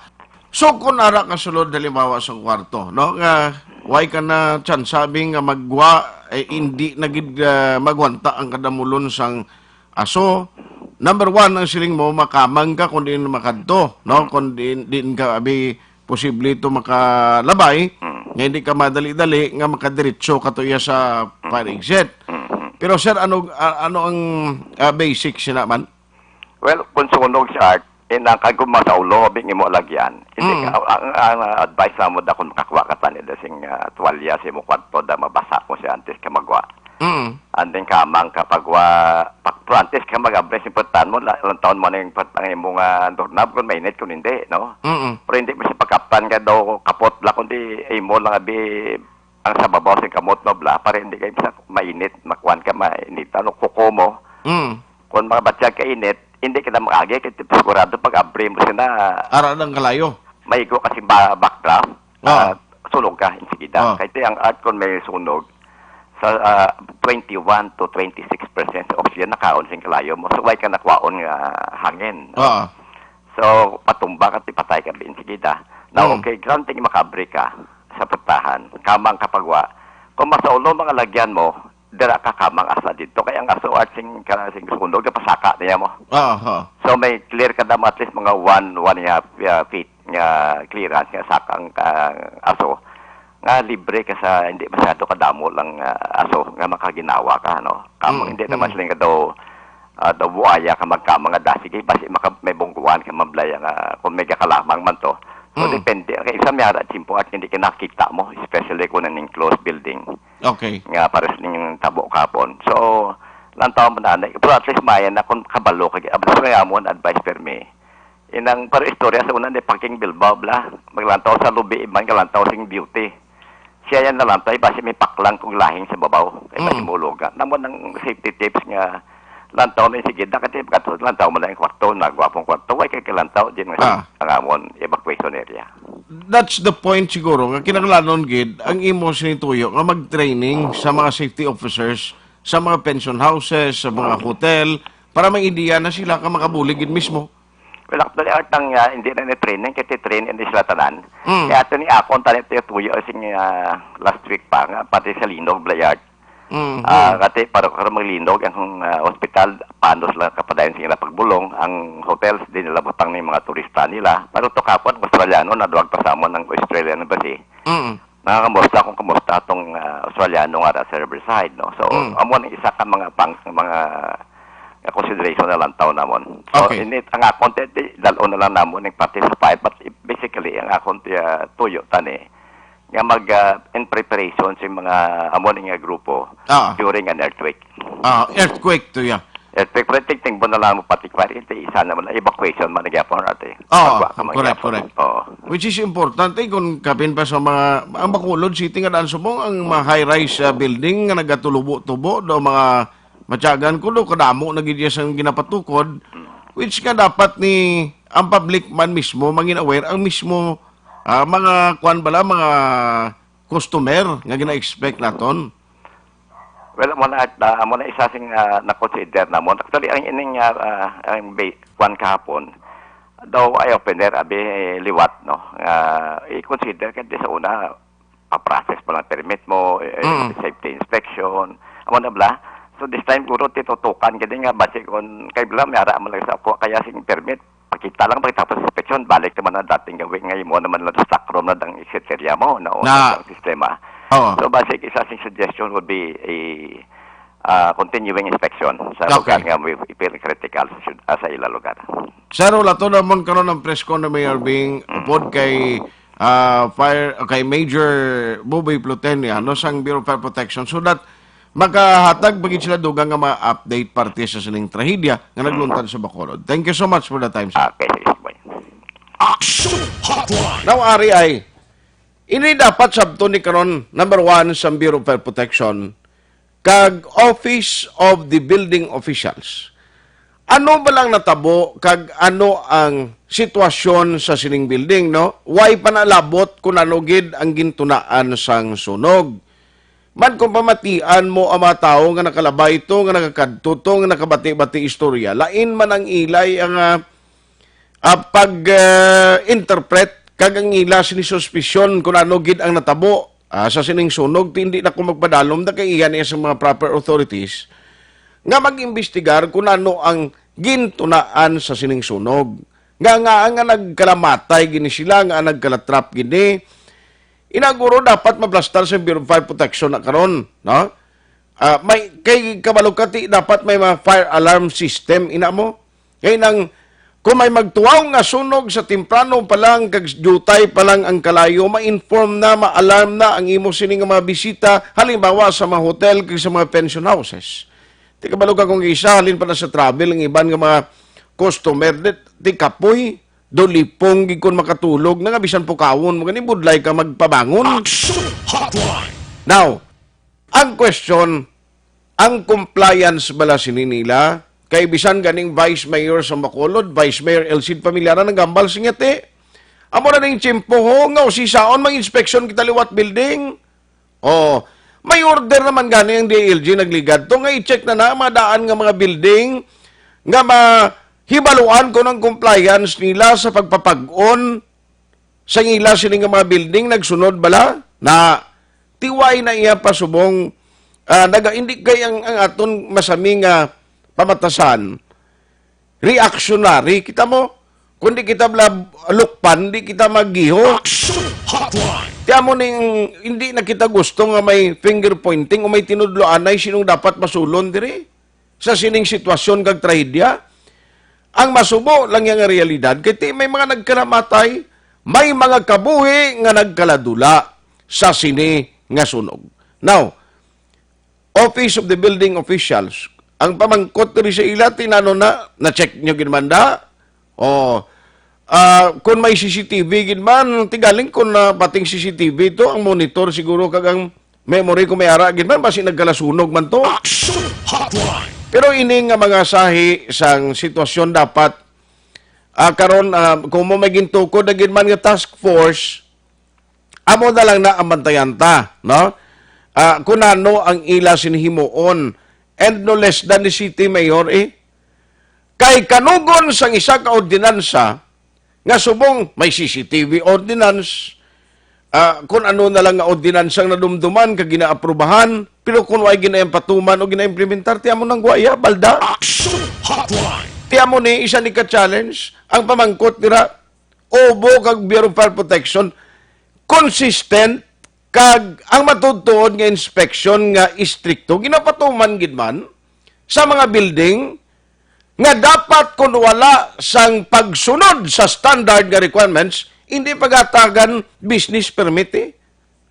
So, kung ara ka sulod, halimbawa, sa kwarto, no, nga why ka na chance sabi nga magwa, eh, hindi na gid, ah, magwanta ang kadamulon sang aso. Number one, ang siling mo, makamang ka kung diin makadto, no? Kung diin, diin ka, abi, posible ito makalabay, Mm. nga hindi ka madali-dali nga makadiretso ka to iya sa fire Mm. exit. Mm. Pero, sir, ano, a-, ano ang, ah, basic sina man? Well, kung sunog siya, eh, nang kag masaulo, bing imo lagyan. Hindi Mm. ka, ang, ang, ah, advice na mo da kung makakuha ka tani da sing, ah, tuwalya sa imo kwarto da mabasa mo siya antes ka magwa. Mm. Anding kamang kapag wa, pa-, pero antes ka mag-abres yung pagtan mo, la-, lang taon mo na yung pag-, ang imo nga doorknob kung mainit kung hindi, no? Mm. Pero hindi mo siya pagkaptan nga daw kapot la, kundi imo lang abi ang sa babaw sa kamot no bla, para hindi kayo sa mainit, makuan ka, mainit, ano, kuko mo. Mm. Kung mga batyag kainit, Di ka na mag-agi, kay sigurado pag abri mo sina, Ara ng kalayo. Maigo kasi ba, backdraft, Ah. ah, sunog ka, insigida. Ah. Kay ti ang earth kon may sunog, sa, ah, twenty-one to twenty-six percent sa oxygen nakaon sing kalayo mo. So, way ka nakuhaon nga hangin, no? Ah. So, patumba ka, ti patay ka, insigida. Now, Mm. okay, granting makabri ka sa putahan, kamang kapagwa. Kung masaulo mga lagyan mo, dira ka kamang asa dito. Kay ang aso at sing, ka, sing sunog, napasaka niya mo. Ah, ha. So, may clear ka na mo at least mga one, one and a half, uh, feet nga clearance nga sakang, ah, aso. Nga libre ka sa hindi masyado kadamo lang, ah, aso nga makaginawa ka, no? Kamang Mm, hindi naman mm. sila nga daw, ah, daw buaya ka magkamang nga dasi. Kay basi maka-, may bungguan ka mablaya nga kung may gakalamang man to. So, Mm. depende. Kay isa may ara, simple at hindi ka nakita mo, especially kung an enclosed building. Okay. Nga pares ning tabo kapon. So, lantaw man na, pero at least maya na kung kabalo ka, abot sa nga amon advice per me. Inang para istorya sa una ni Pangking Bilbao, bla. Maglantaw sa lubi, man kalantaw sing beauty. Siya yan nalantaw, basi may paklang kung lahing sa babaw. Kay Mm. basi maulogan. Namo nang safety tips nga lantaw na yung sige, dakat yung lantaw mo lang yung kwarto, nagwapong kwarto, way kay kalantaw, di nga Ah. ang amon evacuation area. That's the point siguro, nga kinahanglanon gid ang imo sining tuyo nga mag-training sa mga safety officers, sa mga pension houses, sa mga hotel, para may ideya na sila ka makabulig gid mismo. Well, actually, art ang, ah, hindi na ni training, kay ti-train ini sila tanan. Mm. Kaya ato ni akon tanan tuyo-tuyo sing, ah, last week pa nga, pati sa Linog, Blayard. Mm, Ah, mm. Kati para, para maglinog ang, ah, ospital, paano sila kapadayon sa ila pagbulong, ang hotels, di nila butang ni mga turista nila. Pero to kapon, Australiano, naduwag pa sa amon ang Australian Embassy. Mm. Nga, kamusta kung kamusta tong, ah, Australiano nga ara sa Riverside, no? So, Mm. amo ni isa ka mga pang-, mga, ah, consideration na lantaw namon. So, Okay. init ang akon, ti-, ti-, dal-on na lang namon ning participate, but basically, ang akon ti-, ah, tuyo tani, nga mag, ah, in preparation sa mga amo ni nga grupo Ah. during an earthquake. Ah, earthquake to, yeah. Earthquake, pero tingting mo na lang mo pati kwari, ito isa naman, evacuation man nagyapon natin. Oo, Magwa ka man correct, gyapon. correct. Oo. Which is important, eh, kung kapin pa sa mga, ang Bacolod City nga daan subong, ang mga high-rise, ah, building nga nagatulubo-tubo, do mga matyagan ko, do kadamo na gid iya sang ginapatukod, which nga dapat ni, ang public man mismo, mangin aware, ang mismo, ah, mga, kuwan bala, mga customer nga gina-expect naton. Well, amo na, ah, amo na isa sing, ah, na-consider namon. Actually, ang ining, ah, ah, ang ba-, kwan kahapon, daw eye-opener, abi, eh, liwat, no? Ah, i-consider ka di sa una, pa-process pa lang permit mo, eh, Mm. safety inspection, amo na bala. So, this time, guro, titutukan, gani nga, basi kung kay bala, may ara man lang sa ako, kaya sing permit, pakita lang, pakita pa sa inspection, balik naman ang dating gawin nga imo naman lang sa stock room na dang, et cetera mo, na Na. ang sistema. Oo. So, basic, isa sing suggestion would be a, ah, continuing inspection sa Okay. lugar nga we feel critical sa syud-, ah, sa ila lugar. Sir, wala to naman karon ang presko na Mayor Bing Mm. upod kay, ah, fire, kay Major Buboy Plutenia, no, sang Bureau of Fire Protection, so that makahatag pa gid sila dugang nga mga update parte sa sining trahedya nga nagluntad sa Bacolod. Thank you so much for the time, sir. Okay, sige, sige. Action Hotline. Now, ari ay, ini dapat sabton ni karon, number one, sa Bureau of Fire Protection, kag Office of the Building Officials. Ano ba lang natabo kag ano ang sitwasyon sa sining building, no? Way pa nalabot kung ano gid ang gintunaan sang sunog. Man kung pamatian mo ang mga tawo nga nakalabay to, nga nakakadto to, nga nakabati-bati istorya, lain man ang ilay ang, ah, ah, pag, ah, interpret kag ang ila sini suspisyon kung ano gid ang natabo, ah, sa sining sunog, ti hindi na ko magpadalom na kay iya niya sa mga proper authorities nga mag-imbestigar kung ano ang gintunaan sa sining sunog. Nga, nga, nga nagkalamatay gini sila, nga nagkalatrap gini. Inaguro dapat mablastar sa Bureau of Fire Protection na karon, no? Ah, may, kay kabalo ka, ti, dapat may mga fire alarm system, ina mo? Kay nang, kung may magtuaw nga sunog sa temprano pa lang, kag jutay pa lang ang kalayo, ma-inform na, ma-alarm na ang imo sini nga mga bisita, halimbawa sa mga hotel, kag sa mga pension houses. Ti kabalo ka kung isa, halin pa na sa travel, ang iban nga mga customer, di, ti kapoy, do lipong, gid kon makatulog na nga, bisan pukawon mo, gani budlay ka magpabangon. Action Hotline. Now, ang question, ang compliance bala sini nila Kay bisan ganing Vice Mayor sa Bacolod, Vice Mayor Elcid Familiaran, nagambal sa ngiti. Amo na ning tiyempo, ho, nga usisaon mag-inspeksyon kita liwat building. Oh, may order naman gani ang D I L G nagligad to nga i-check na na ang mga daan nga mga building nga mahibaluan kung ang compliance nila sa pagpapag-on sa ila sini nga mga building nagsunod bala na tiway na iya pa subong, ah, naga, hindi kay ang, ang aton masami nga pamatasan reactionary, kita mo, kundi kita bla lukpan, di kita magiho. Action Hotline. Ti amo ning hindi na kita gusto nga may finger pointing o may tinudloanay sinong dapat masulon diri sa sining sitwasyon kag trahedya. Ang masubo lang yang realidad kay ti may mga nagkalamatay, may mga kabuhi nga nagkaladula sa sini nga sunog. Now, Office of the Building Officials, ang pamangkot diri sa ila, tinano na, na-check nyo gid man da? O, ah, kung may C C T V gid man, tigaling kung na pating C C T V to, ang monitor siguro kag ang memory kung may ara gid man, basi nagkalasunog man to. Action Hotline. Pero ini nga mga sahi sang sitwasyon dapat, ah, karon, ah, kung mo may gintukod na gid man nga task force, amo na lang na ang bantayan ta, no? Ah, kung ano ang ila sini himuon, and no less than the city mayor, eh. Kay kanugon sang isa ka ordinansa nga subong may C C T V ordinance, ah, kung ano na lang nga ordinansa ang nadumduman kag ginaaprubahan, pero kung way ginaimpatuman o ginaimplementar, ti amo nang guwaya, balda. Action Hotline. Ti amo ni isa ni ka challenge ang pamangkot dira, OBO kag Bureau of Fire Protection, consistent kag ang matuod-tuod nga inspection nga istrikto ginapatuman gid man sa mga building nga dapat kun wala sang pagsunod sa standard nga requirements, hindi pagatagan business permit, eh.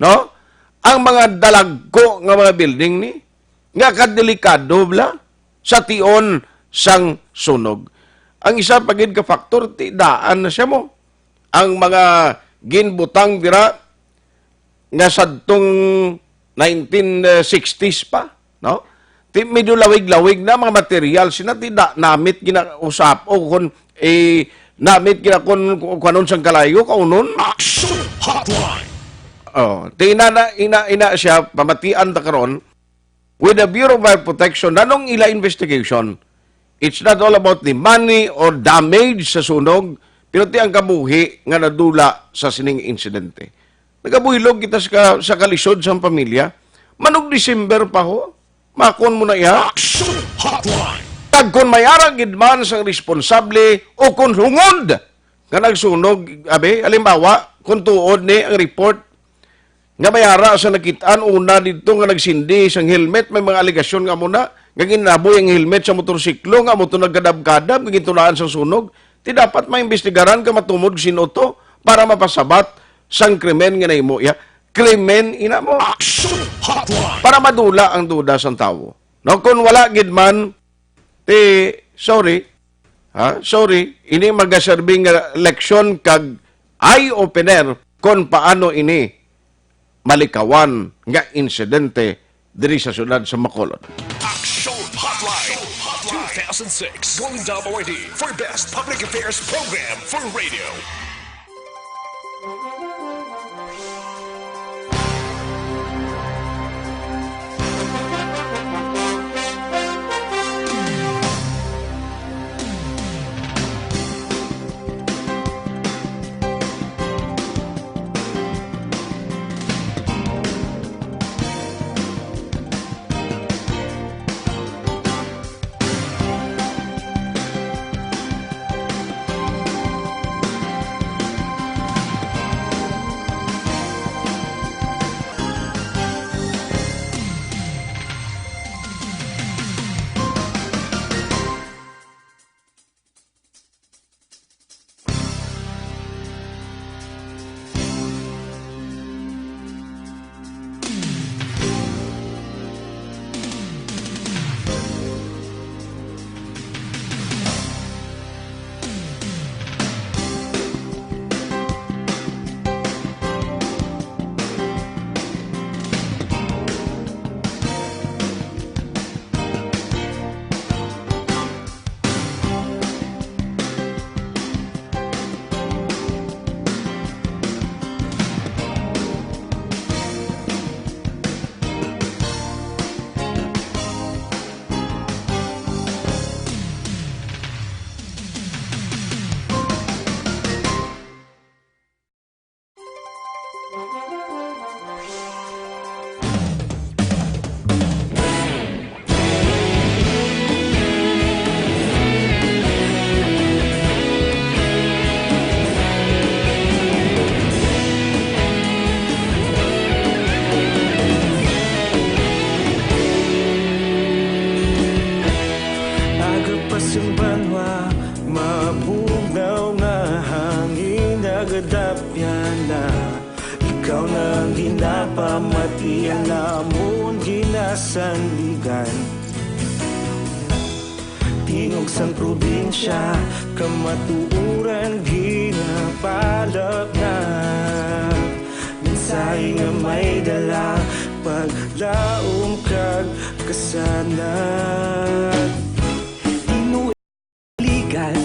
No? Ang mga dalagko nga mga building ni, nga kadelikado bla sa tion sang sunog. Ang isa pa gid ka factor, ti daan na siya mo. Ang mga ginbutang dira nga sadtong nineteen sixties pa, no? Ti medyo lawig-lawig na mga material, sina ti da, namit ginausap o kun, eh, namit gina kun, kun, kuanon sang kalayo, kaunon. Action Hotline. Oh, ti ina na, ina, ina siya, pamatian ta karon, with the Bureau of Fire Protection, nanong ila investigation, it's not all about the money or damage sa sunog, pero ti ang kabuhi nga nadula sa sining insidente. Nagabuylog kita sa, ka- sa kalisod sang pamilya. Manug December pa ho, makon mo na iya. Action Hotline. Kag kung may ara gid man sang responsable o kung hungod nga nagsunog, abi, halimbawa, kung tuod ni ang report nga may ara sa nakit-an una didto nga nagsindi sang helmet, may mga alegasyon nga amo na nga ginaboy ang helmet sa motorsiklo nga amo to nagkadab-kadab nga gintulaan sang sunog. Ti dapat maimbestigaran ka matumod sino to para mapasabat sang krimen nga nahimo iya. Krimen ina mo. Action Hotline. Para madula ang duda sang tawo. No, kung wala gid man, ti, sorry. Ha? Sorry. Ini magaserbi nga leksyon kag eye-opener kon paano ini malikawan nga insidente diri sa siyudad sa Bacolod. Action Hotline two thousand six Golden Dome Awardee for Best Public Affairs Program for Radio. Sanligan. Tingog sang probinsya, kamatuoran ginapalapnag. Mensahe nga may dala, paglaom kag kasanag. Tinuig Ligan,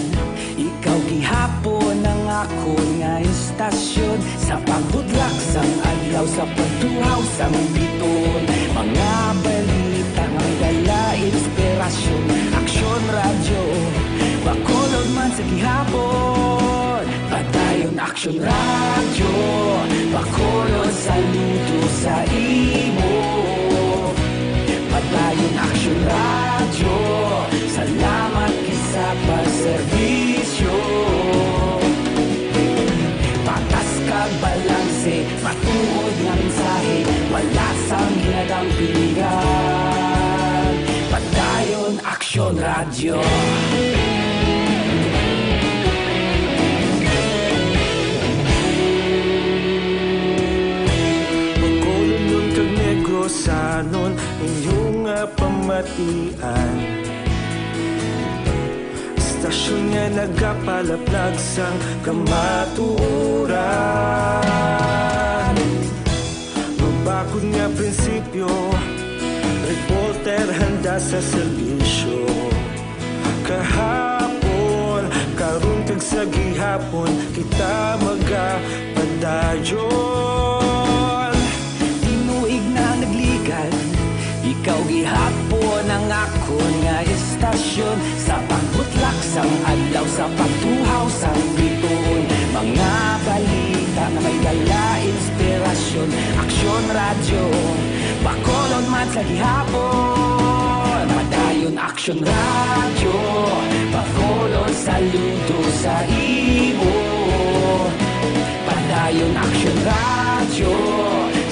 ikaw gihapon ang akon nga istasyon. Sa pagbutlak sang adlaw, sa pagtuhaw sang biton, mga balita nga may dala inspirasyon. Aksyon Radyo, Bacolod man sa gihapon. Padayon Aksyon Radyo, Bacolod, saludo sa imo. Padayon Aksyon Radyo, salamat gid sa pagserbisyo. Patas kag balanse, matuod nga mensahe, wala sang ginadampigan. Padayon Aksyon Radyo. Bacolodnon kag Negrosanon, inyo nga pamatian. Istasyon nga nagapalaplag sang kamatuoran. Mabakod nga prinsipyo, reporter handa sa serbisyo. Kahapon, karon kag sa gihapon, kita magapadayon. Tinuig na nagligan, ikaw gihapon ang akon nga istasyon. Sa pagbutlak sang adlaw, sa pagtuhaw sang bituon, mga balita nga may dala inspirasyon. Aksyon Radyo, Bacolod man sa gihapon. Padayon Aksyon Radyo, Bacolod, saludo sa imo. Padayon Aksyon Radyo,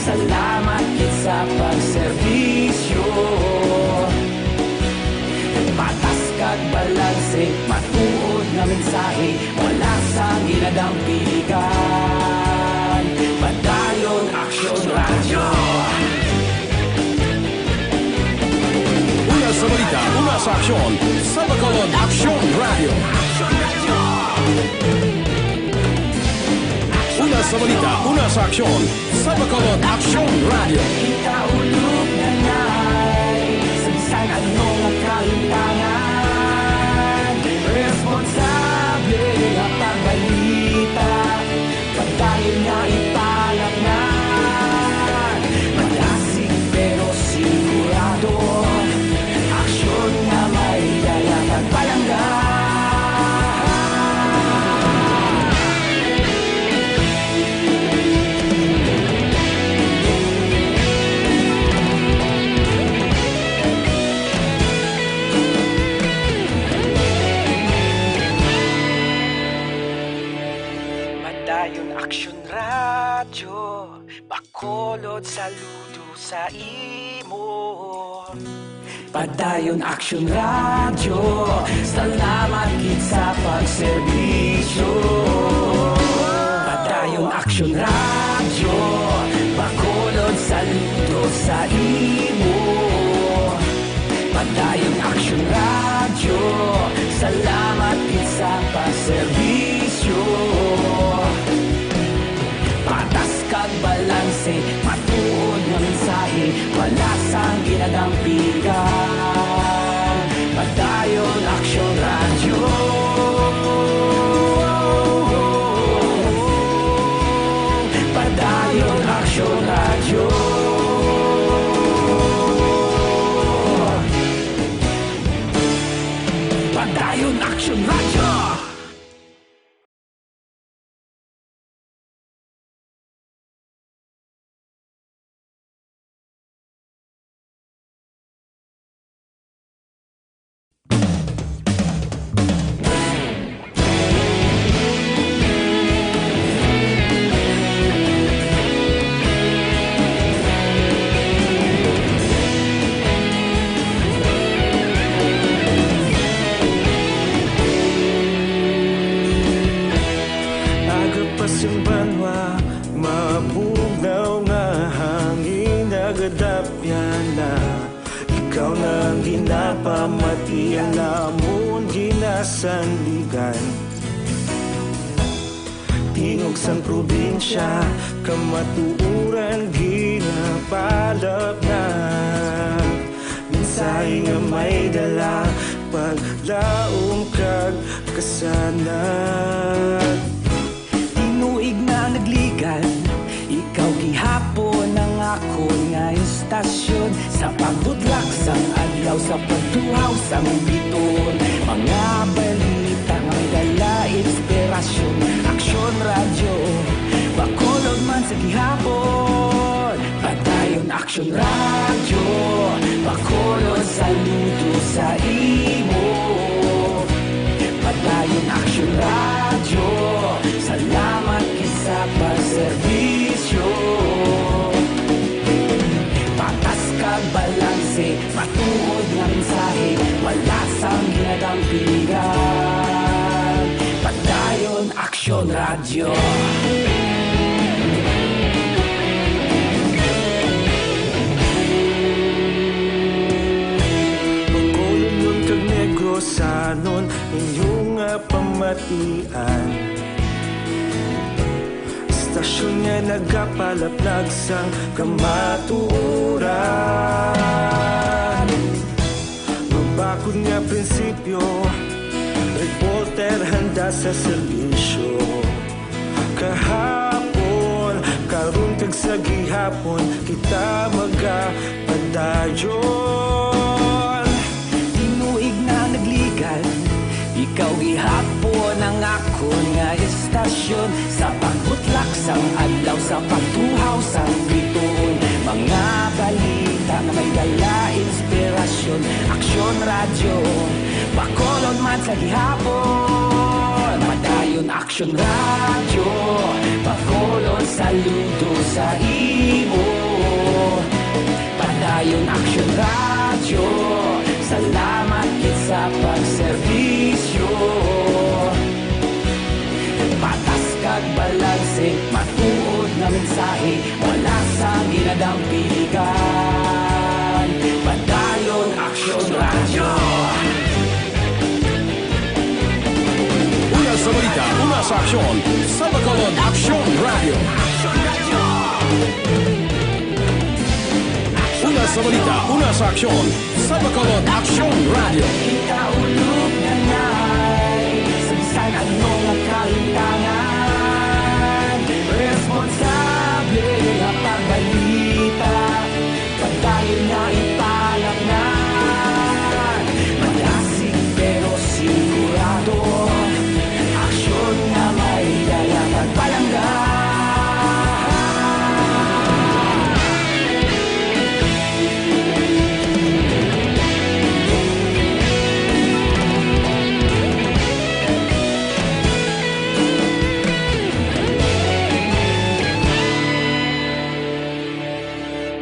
salamat gid sa pagserbisyo. Patas kag balanse, matuod nga mensahe, wala sang ginadampigan. Padayon Aksyon Radyo. Una sa balita, una sa aksyon, sa Bacolod Aksyon Radyo. Una sa balita, una sa aksyon, sa Bacolod Aksyon Radyo. Kita ulog na ngay, sa bisan ano nga kalimtangan, responsable nga pagbalita. Padayon nga ipalapngan, malasig pero sigurado, aksyon nga may dala kag palangga. Padayon Aksyon Radyo, Bacolod, saludo sa imo. Padayon Aksyon Radyo, salamat gid sa pagserbisyo. Padayon Aksyon Radyo, Bacolod, saludo sa imo. Padayon Aksyon Radyo, salamat gid sa pagserbisyo. Patas kag balanse, matuod nga mensahe, wala sang ginadampigan. Padayon Aksyon Radyo. Padayon Aksyon Radyo. Ang ginapamatian namon ginasandigan, tingog sang probinsya, kamatuoran ginapalapnag. Mensahe nga may dala, paglaom kag kasanag. Tinuig na nagligan, ikaw gihapon ang akon nga istasyon. Sa pagbutlak sang adlaw, sa pagtuhaw sang bituon, mga balita nga may dala inspirasyon. Aksyon Radyo, Bacolod man sa gihapon. Padayon Aksyon Radyo, Bacolod, saludo sa imo. Padayon Aksyon Radyo, salamat gid sa pagserbisyo. Patas kag balanse, matuod nga mensahe, wala sang ginadampigan. Padayon Aksyon Radyo. Bacolodnon kag Negrosanon, inyo nga pamatian. Istasyon nga nagapalapnag sang kamatuoran. Mabakod nga prinsipyo, reporter handa sa serbisyo. Kahapon, karon kag sa gihapon, kita magapadayon. Tinuig na nagligan, ikaw gihapon ang akon nga istasyon. Sa pagbutlak sang adlaw, sa pagtuhaw sang bituon, mga balita nga may dala inspirasyon. Aksyon Radyo, Bacolod man sa gihapon. Padayon Aksyon Radyo, Bacolod, saludo sa imo. Padayon Aksyon Radyo, salamat gid sa pagserbisyo. Patas kag balanse, matuod nga mensahe, wala sang ginadampigan. Padayon Aksyon Radyo. Una sa balita, una sa aksyon, sa Bacolod Aksyon Radyo. Una sa balita, una sa aksyon, sa Bacolod Aksyon Radyo. Kita ulog na nay, sa bisan ano nga kalintangan, responsable nga pagbalita. Padayon nga ipalapngan, malasig pero sigurado. Aksyon nga may dala kag palangga.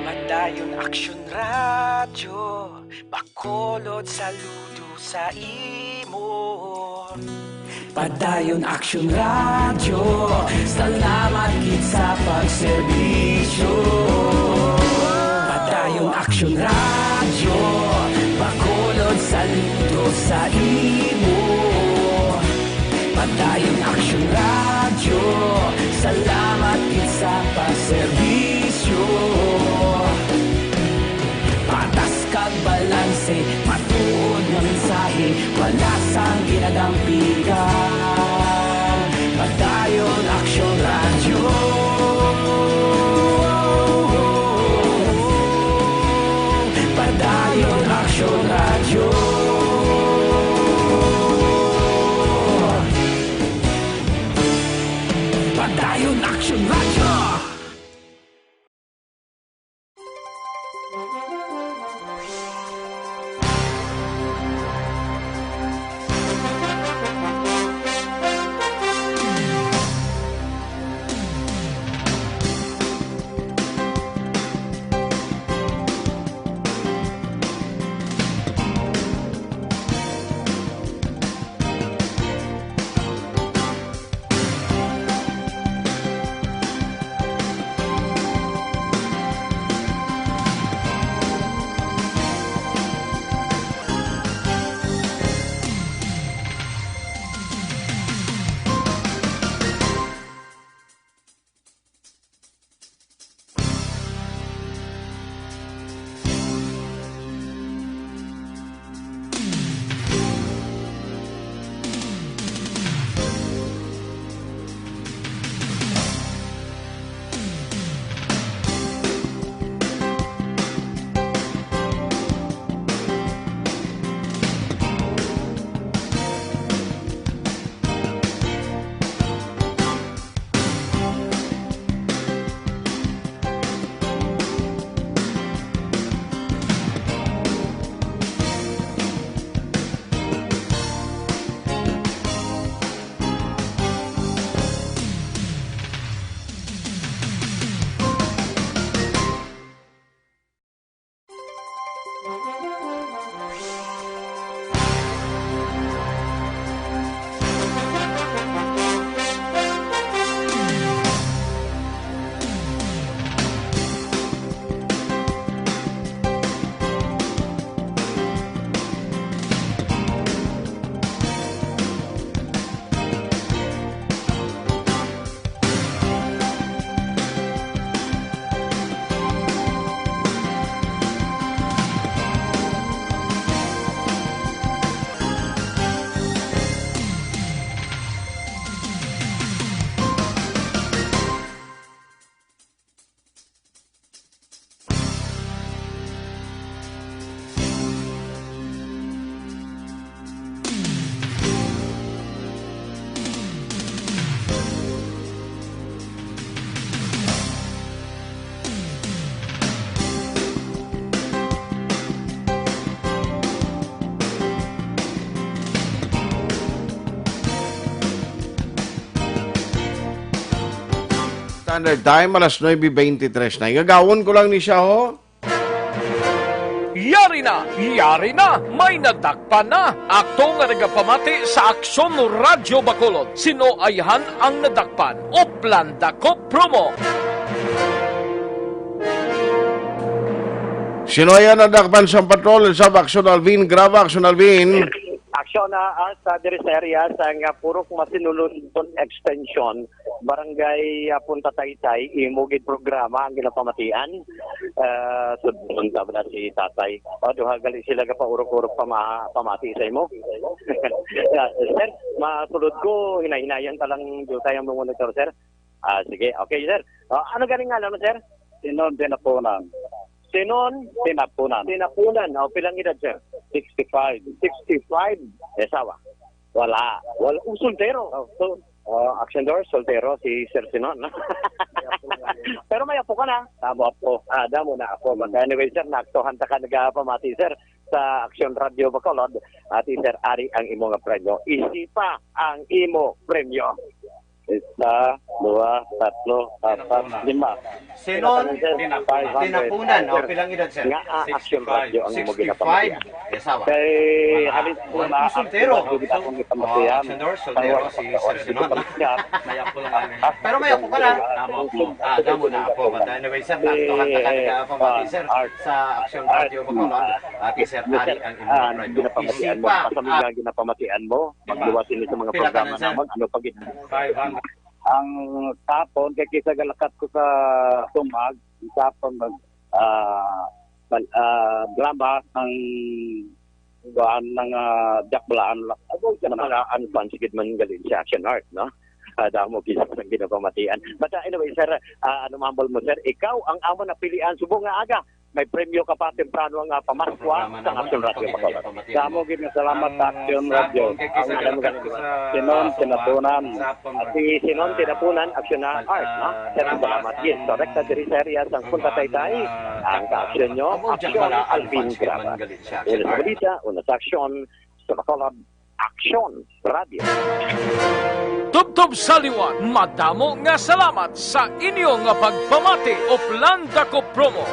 Padayon Aksyon Radyo, Bacolod, saludo sa imo. Padayon Aksyon Radyo, salamat gid sa pagserbisyo. Padayon Aksyon Radyo, Bacolod, saludo sa imo. Padayon Aksyon Radyo, salamat gid sa pagserbisyo. Patas kag balanse, matuod nga mensahe, wala sang ginadampigan. Padayon Aksyon Radyo. Padayon Aksyon Radyo. Padayon Aksyon Radyo. Standard Time, alas nuebe veintitrés na. Igagawon ko lang ni siya, ho. Yari na! Yari na! May nadakpan na! Ato nga nagapamati sa Aksyon Radyo Bacolod. Sino ayhan ang nadakpan? Uplan Dakop Promo. Sino ayhan nadakpan sa patrol sa Aksyon Alvin? Graba, Aksyon Alvin. Aksyon na, ah, sa diri sa area sa nga Purok Masinulon Extension, Barangay, ah, Punta Taytay, imo gid programa ang ginapamatian. Ah, sudlon ta ba si tatay? O, duha gali sila ka paurok-urok pama-, pamati sa imo. Ah, sir, masulod ko, hinay-hinayan ta lang, diutay ang monitor, sir. Ah, sige. Okay, sir. Ah, ano galing nga naman, sir? Sinon Tinapunan. Sinon? Tinapunan. Tinapunan. O, pilang edad, sir? Sixty-five. Sixty-five. May asawa? Wala. Wala. Oh, soltero. Oh, so, oh, action door, soltero si Sir Sinon. Pero may apo ka na. Damo apo. Ah, damo na apo. But anyway, sir, naaktuhan ta ka nagapamati, sir, sa Action Radio Bacolod. Ati, sir, ari ang imo nga premyo. Isipa ang imo premyo. Isa, dua, tatlo, apat, lima. Sinon, Five hundred. Tinapunan. O, pilang edad, sir? Nga, ah, Action Radio ang imo ginapamatian. Sixty-five. Yes, awa. Kay Wala. Halit ko Wala na, pong soltero. Action Radio akong gipamatian. Oh, Action Door, soltero si Sir Sinon. May apo lang kami. Pero may apo ka na. Tama po. Ah, damo na apo. But anyway, sir, Si, naaktuhan ta ka nga pamati, ah, sir, Art. Sa Action Art. Radio Bacolod. Ati, sir, Yes, ari sir. ang imo Ah, premyo. Ginapamatian mo. Isipa. Basta may Ah. nga ginapamatian mo. Magluwas ini sa mga Pila ka programa na, sir? Namon. Ano pa gid? Five hundred. Ang sapon, kay kisa galakat ko sa tumag, ang sapon, mag, ah, bal-, ah, drama, ang kuan, ng, ah, Jack Balaan. Abo, Jack Balaan, fan sigid man galing si Action Art, no? Ah, damo, kisa sa ginapamatian. But, ah, anyway, sir, ah, ano mambol mo, sir? Ikaw ang amo napilian subong nga aga. May premyo ka pa, temprano nga pamaskwa sa Action Radio Bacolod. Damo gid nga salamat sa Action Radio. Ang alam nga Sinon Tinapunan. At si Sinon Tinapunan, Action na Art, no? Sir, salamat gid. Direkta diri sa area sang Punta Taytay. Ang ka-action nyo, Action Alvin Graba. Una sa balita, una sa aksyon, sa Bacolod, Aksyon Radio. Tubtob sa liwat, madamo nga salamat sa inyo nga pagpamati, Uplan Dakop Promo.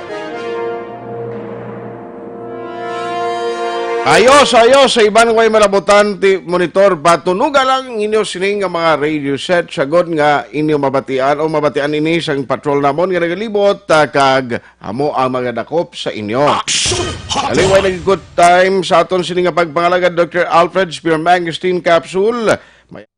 Ayos, ayos. Sa iban way malabutan, ti monitor, patunuga lang inyo sining nga mga radio set, sagod nga inyo mabatian o mabatian ini sang patrol namon nga nagalibot, ah, kag amo ang mga dakop sa inyo. Action Hotline. Aliway lagi good time sa aton sini nga pagpangalagad, Doctor Alfred Spear Mangosteen Capsule. May,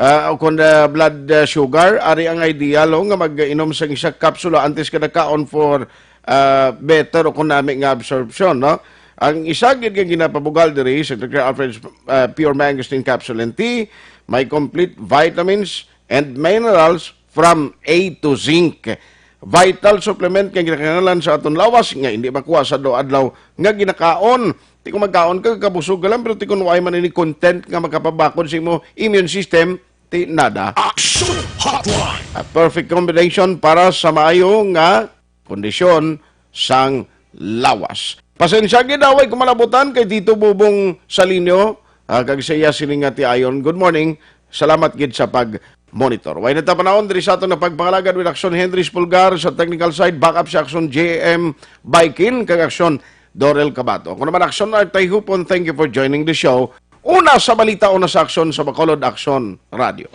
ah, o kung, ah, blood, ah, sugar, ari ang ideal, oh, nga mag-inom sang isa kapsula antes kada kaon for, ah, better o kung nami nga absorption, no? Ang isa gid nga ginapabugal diri sa Doctor Alfred's, ah, Pure Mangosteen Capsule and Tea, may complete vitamins and minerals from A to zinc. Vital supplement nga ginakinahanglan sa aton lawas nga hindi makuha sa adlaw-adlaw nga ginakaon. Ti kung magkaon ka, kabusog ka lang, pero ti kung wala man ini content nga makapabakod sa imo immune system, ti nada. Action Hotline. A perfect combination para sa maayo nga kondisyon sang lawas. Pasensya gid, away ko malabutan kay Tito Bubong Salinio, ah, kag sa iya sini nga tiayon. Good morning. Salamat gid sa pag-monitor. Way na ta panahon diri sa aton nga pagpangalagad with Action Henry Spulgar sa technical side, backup sa Action J M Baikin, kag Action Dorel Cabato. Ako naman, Action Art Tayhupon, thank you for joining the show. Una sa balita, una sa aksyon sa Bacolod Aksyon Radio.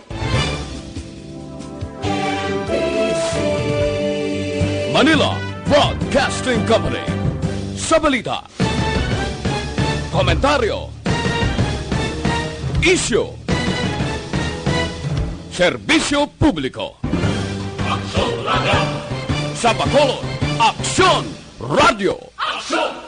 Manila Broadcasting Company. Sa balita, komentaryo, isyu, serbisyo publiko. Aksyon Radio. Sa Bacolod, Aksyon Radio. Aksyon!